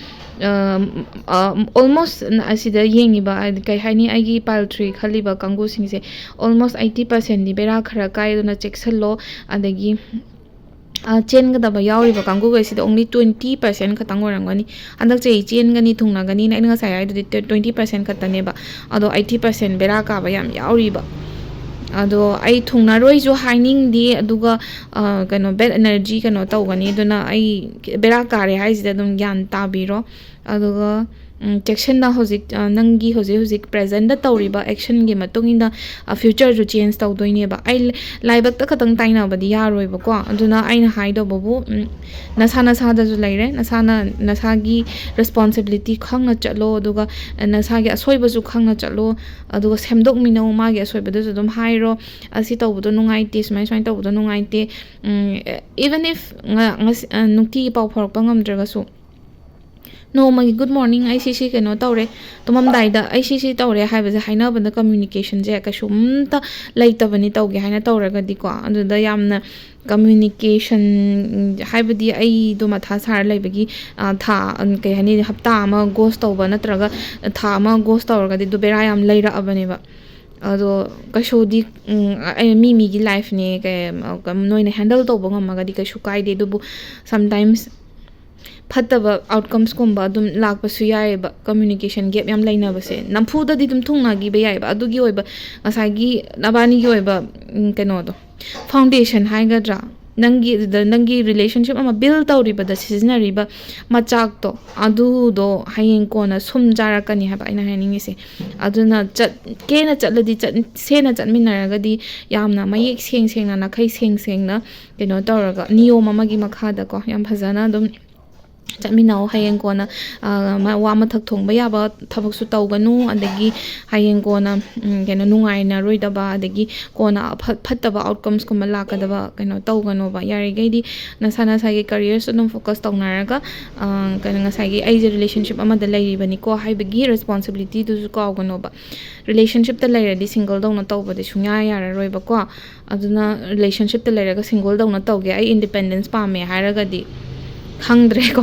ꯑꯣꯜꯃꯣꯁ ꯑꯁꯤꯗ ꯌꯦꯡꯉꯤꯕ, ꯍꯥꯏꯗꯤ ꯀꯩ ꯍꯥꯏꯅꯤ, ꯑꯩꯒꯤ ꯄꯥꯏꯜ ꯊ꯭ꯔꯤ ꯈꯜꯂꯤꯕ ꯀꯥꯡꯕꯨꯁꯤꯡꯁꯦ ꯑꯣꯜꯃꯣꯁ ꯑꯩꯠꯇꯤ ꯄꯥꯔꯁꯦꯟꯗꯤ ꯕꯦꯔꯥ ꯈꯔ ꯀꯥꯏ꯫ ꯑꯗꯨꯅ ꯆꯦꯛꯁꯤꯜꯂꯣ꯫ ꯑꯗꯒꯤ ꯆꯦꯟꯒꯗꯕ ꯌꯥꯎꯔꯤꯕ ꯀꯥꯡꯕꯨꯈꯩꯁꯤꯗ ꯑꯣꯡꯂꯤ ꯇ꯭ꯋꯦꯟꯇꯤ ꯄꯥꯔꯁꯦꯟ ꯈꯛꯇꯪ ꯑꯣꯏꯔꯝꯒꯅꯤ꯫ ꯍꯟꯗꯛ ꯆꯍꯤ ꯆꯦꯟꯒꯅꯤ, ꯊꯨꯡꯅꯒꯅꯤꯅ ꯑꯩꯅ ꯉꯁꯥꯏ ꯍꯥꯏꯗꯨꯗꯤ ꯇ꯭ꯋꯦꯟꯇꯤ ꯄꯥꯔꯁꯦꯟ ꯈꯛꯇꯅꯦꯕ꯫ ꯑꯗꯣ ꯑꯩꯠꯇꯤ ꯄꯥꯔꯁꯦꯟ ꯕꯦꯔꯥ ꯀꯥꯕ ꯌꯥꯝ ꯌꯥꯎꯔꯤꯕ꯫ ꯑꯗꯣ ꯑꯩ ꯊꯨꯡꯅꯔꯣꯏꯁꯨ ꯍꯥꯏꯅꯤꯡꯗꯦ, ꯑꯗꯨꯒ ꯀꯩꯅꯣ, ꯕꯦꯠ ꯑꯦꯅꯔꯖꯤ ꯀꯩꯅꯣ ꯇꯧꯒꯅꯤ꯫ ꯑꯗꯨꯅ ꯑꯩ ꯕꯦꯔꯥ ꯀꯥꯔꯦ ꯍꯥꯏꯁꯤꯗ ꯑꯗꯨꯝ ꯒ꯭ꯌꯥꯟ ꯇꯥꯕꯤꯔꯣ꯫ ꯑꯗꯨꯒ ꯆꯦꯛꯁꯤꯟꯅ ꯍꯧꯖꯤꯛ ꯅꯪꯒꯤ ꯍꯧꯖꯤꯛ ꯍꯧꯖꯤꯛ ꯄ꯭ꯔꯦꯖꯦꯟꯗ ꯇꯧꯔꯤꯕ ꯑꯦꯛꯁꯟꯒꯤ ꯃꯇꯨꯡ ꯏꯟꯅ ꯐ꯭ꯌꯨꯆꯔꯁꯨ ꯆꯦꯟꯖ ꯇꯧꯗꯣꯏꯅꯦꯕ꯫ ꯑꯩ ꯂꯥꯏꯕꯛꯇ ꯈꯛꯇꯪ ꯇꯥꯏꯅꯕꯗꯤ ꯌꯥꯔꯣꯏꯕꯀꯣ꯫ ꯑꯗꯨꯅ ꯑꯩꯅ ꯍꯥꯏꯗꯧꯕꯕꯨ ꯅꯁꯥ ꯅꯁꯥꯗꯁꯨ ꯂꯩꯔꯦ꯫ ꯅꯁꯥꯅ ꯅꯁꯥꯒꯤ ꯔꯦꯁꯄꯣꯟꯁꯤꯕꯤꯂꯤꯇꯤ ꯈꯪꯅ ꯆꯠꯂꯣ꯫ ꯑꯗꯨꯒ ꯅꯁꯥꯒꯤ ꯑꯁꯣꯏꯕꯁꯨ ꯈꯪꯅ ꯆꯠꯂꯣ꯫ ꯑꯗꯨꯒ ꯁꯦꯝꯗꯣꯛꯃꯤꯟꯅꯧ꯫ ꯃꯥꯒꯤ ꯑꯁꯣꯏꯕꯗꯨꯁꯨ ꯑꯗꯨꯝ ꯍꯥꯏꯔꯣ, "ꯑꯁꯤ ꯇꯧꯕꯗꯣ ꯅꯨꯡꯉꯥꯏꯇꯦ, ꯁꯨꯃꯥꯏ ꯁꯨꯃꯥꯏꯅ ꯇꯧꯕꯗꯣ ꯅꯨꯡꯉꯥꯏꯇꯦ"꯫ Even if ꯅꯨꯡꯇꯤꯒꯤ ꯄꯥꯎ ꯐꯥꯎꯔꯛꯄ ꯉꯝꯗ꯭ꯔꯒꯁꯨ, ꯅꯣꯡꯃꯒꯤ "Good morning, ꯑꯩ ꯁꯤ ꯁꯤ ꯀꯩꯅꯣ ꯇꯧꯔꯦ, ꯇꯨꯝꯃꯝꯗꯥꯏꯗ ꯑꯩ ꯁꯤ ꯁꯤ ꯇꯧꯔꯦ" ꯍꯥꯏꯕꯁꯦ ꯍꯥꯏꯅꯕꯗ ꯀꯝꯃ꯭ꯌꯨꯅꯤꯀꯦꯁꯟꯁꯦ ꯀꯩꯁꯨꯝꯇ ꯂꯩꯇꯕꯅꯤ ꯇꯧꯒꯦ ꯍꯥꯏꯅ ꯇꯧꯔꯒꯗꯤꯀꯣ꯫ ꯑꯗꯨꯗ ꯌꯥꯝꯅ ꯀꯝꯃ꯭ꯌꯨꯅꯤꯀꯦꯁꯟ, ꯍꯥꯏꯕꯗꯤ ꯑꯩꯗꯣ ꯃꯊꯥ ꯁꯥꯔ ꯂꯩꯕꯒꯤ ꯊꯥ, ꯀꯩ ꯍꯥꯏꯅꯤ, ꯍꯞꯇꯥ ꯑꯃ ꯒꯣꯁ ꯇꯧꯕ ꯅꯠꯇ꯭ꯔꯒ ꯊꯥ ꯑꯃ ꯒꯣꯁ ꯇꯧꯔꯒꯗꯤ ꯑꯗꯨ ꯕꯦꯔꯥ ꯌꯥꯝ ꯂꯩꯔꯛꯑꯕꯅꯦꯕ꯫ ꯑꯗꯣ ꯀꯩꯁꯨꯗꯤ, ꯑꯩ, ꯃꯤ ꯃꯤꯒꯤ ꯂꯥꯏꯐꯅꯦ, ꯅꯣꯏꯅ ꯍꯦꯟꯗꯜ ꯇꯧꯕ ꯉꯝꯃꯒꯗꯤ ꯀꯩꯁꯨ ꯀꯥꯏꯗꯦ꯫ ꯑꯗꯨꯕꯨ ꯁꯝꯇꯥꯏꯝꯁ ꯐꯠꯇꯕ ꯑꯥꯎꯠꯀꯝꯁꯀꯨꯝꯕ ꯑꯗꯨꯝ ꯂꯥꯛꯄꯁꯨ ꯌꯥꯏꯑꯕ꯫ ꯀꯝꯃ꯭ꯌꯨꯅꯤꯀꯦꯁꯟ ꯒꯦꯞ ꯌꯥꯝ ꯂꯩꯅꯕꯁꯦ ꯅꯝꯐꯨꯗꯗꯤ ꯑꯗꯨꯝ ꯊꯨꯡꯅꯈꯤꯕ ꯌꯥꯏꯑꯕ꯫ ꯑꯗꯨꯒꯤ ꯑꯣꯏꯕ ꯉꯁꯥꯏꯒꯤ ꯅꯕꯥꯅꯤꯒꯤ ꯑꯣꯏꯕ, ꯎꯝ, ꯀꯩꯅꯣꯗꯣ, ꯐꯥꯎꯟꯗꯦꯁꯟ ꯍꯥꯏꯒꯗ꯭ꯔꯥ, ꯅꯪꯒꯤ ꯑꯗꯨꯗ ꯅꯪꯒꯤ ꯔꯤꯂꯦꯁꯟꯁꯤꯞ ꯑꯃ ꯕꯤꯜ ꯇꯧꯔꯤꯕꯗ ꯁꯤꯖꯤꯟꯅꯔꯤꯕ ꯃꯆꯥꯛꯇꯣ, ꯑꯗꯨꯗꯣ ꯍꯌꯦꯡ ꯀꯣꯟꯅ ꯁꯨꯝ ꯆꯥꯔꯛꯀꯅꯤ ꯍꯥꯏꯕ ꯑꯩꯅ ꯍꯥꯏꯅꯤꯡꯉꯤꯁꯦ꯫ ꯑꯗꯨꯅ ꯆꯠ-, ꯀꯦꯅ ꯆꯠꯂꯗꯤ ꯆꯠ-, ꯁꯦꯅ ꯆꯠꯃꯤꯟꯅꯔꯒꯗꯤ ꯌꯥꯝꯅ ꯃꯌꯦꯛ ꯁꯦꯡ ꯁꯦꯡꯅ, ꯅꯥꯈꯩ ꯁꯦꯡ ꯁꯦꯡꯅ ꯀꯩꯅꯣ ꯇꯧꯔꯒ, ꯅꯤꯌꯣꯝ ꯑꯃꯒꯤ ꯃꯈꯥꯗꯀꯣ ꯌꯥꯝ ꯐꯖꯅ ꯑꯗꯨꯝ ꯆꯠꯃꯤꯟꯅꯧ꯫ ꯍꯌꯦꯡ ꯀꯣꯟꯅ ꯋꯥ ꯃꯊꯛ ꯊꯣꯡꯕ ꯌꯥꯕ ꯊꯕꯛꯁꯨ ꯇꯧꯒꯅꯨ꯫ ꯑꯗꯒꯤ ꯍꯌꯦꯡ ꯀꯣꯟꯅ ꯀꯩꯅꯣ ꯅꯨꯡꯉꯥꯏꯅꯔꯣꯏꯗꯕ, ꯑꯗꯒꯤ ꯀꯣꯟꯅ ꯐꯠꯇꯕ ꯑꯥꯎꯠꯀꯝꯁꯀꯨꯝꯕ ꯂꯥꯛꯀꯗꯕ ꯀꯩꯅꯣ ꯇꯧꯒꯅꯣꯕ꯫ ꯌꯥꯔꯤꯈꯩꯗꯤ ꯅꯁꯥ ꯅꯁꯥꯒꯤ ꯀꯔꯤꯌꯔꯁꯨ ꯑꯗꯨꯝ ꯐꯣꯀꯁ ꯇꯧꯅꯔꯒ ꯀꯩꯅꯣ ꯉꯁꯥꯏꯒꯤ ꯑꯩꯁꯦ ꯔꯤꯂꯦꯁꯟꯁꯤꯞ ꯑꯃꯗ ꯂꯩꯔꯤꯕꯅꯤꯀꯣ ꯍꯥꯏꯕꯒꯤ ꯔꯦꯁꯄꯣꯟꯁꯤꯕꯤꯂꯤꯇꯤꯗꯨꯁꯨ ꯀꯥꯎꯒꯅꯣꯕ꯫ ꯔꯤꯂꯦꯁꯟꯁꯤꯞꯇ ꯂꯩꯔꯗꯤ ꯁꯤꯡꯒꯜꯗꯧꯅ ꯇꯧꯕꯗꯤ ꯁꯨꯡꯌꯥ ꯌꯥꯔꯔꯣꯏꯕꯀꯣ꯫ ꯑꯗꯨꯅ ꯔꯤꯂꯦꯁꯟꯁꯤꯞꯇ ꯂꯩꯔꯒ ꯁꯤꯡꯒꯜꯗꯧꯅ ꯇꯧꯒꯦ, ꯑꯩ ꯏꯟꯗꯤꯄꯦꯟꯗꯦꯟꯁ ꯄꯥꯝꯃꯦ ꯍꯥꯏꯔꯒꯗꯤ ꯈꯪꯗ꯭ꯔꯦꯀꯣ꯫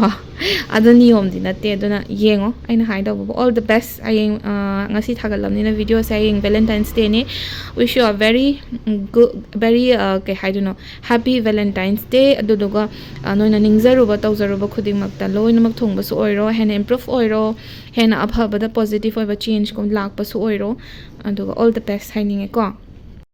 ꯑꯗꯨ ꯅꯤꯌꯣꯝꯗꯤ ꯅꯠꯇꯦ꯫ ꯑꯗꯨꯅ ꯌꯦꯡꯉꯣ ꯑꯩꯅ ꯍꯥꯏꯗꯧꯕꯕꯨ꯫ All the best꯫ ꯍꯌꯦꯡ ꯉꯁꯤ ꯊꯥꯒꯠꯂꯕꯅꯤꯅ ꯚꯤꯗꯤꯑꯣꯁꯦ, ꯍꯌꯦꯡ Valentine's Dayꯅꯦ꯫ Wish you a very good, very ꯀꯩ ꯍꯥꯏꯗꯣꯏꯅꯣ, happy Valentine's Day꯫ ꯑꯗꯨꯗꯨꯒ ꯅꯣꯏꯅ ꯅꯤꯡꯖꯔꯨꯕ ꯇꯧꯖꯔꯨꯕ ꯈꯨꯗꯤꯡꯃꯛꯇ ꯂꯣꯏꯅꯃꯛ ꯊꯨꯡꯕꯁꯨ ꯑꯣꯏꯔꯣ, ꯍꯦꯟꯅ ꯏꯝꯄ꯭ꯔꯨꯞ ꯑꯣꯏꯔꯣ, ꯍꯦꯟꯅ ꯑꯐꯕꯗ ꯄꯣꯖꯤꯇꯤꯚ ꯑꯣꯏꯕ ꯆꯦꯟꯖꯀꯨꯝ ꯂꯥꯛꯄꯁꯨ ꯑꯣꯏꯔꯣ꯫ ꯑꯗꯨꯒ all the best ꯍꯥꯏꯅꯤꯡꯉꯦꯀꯣ꯫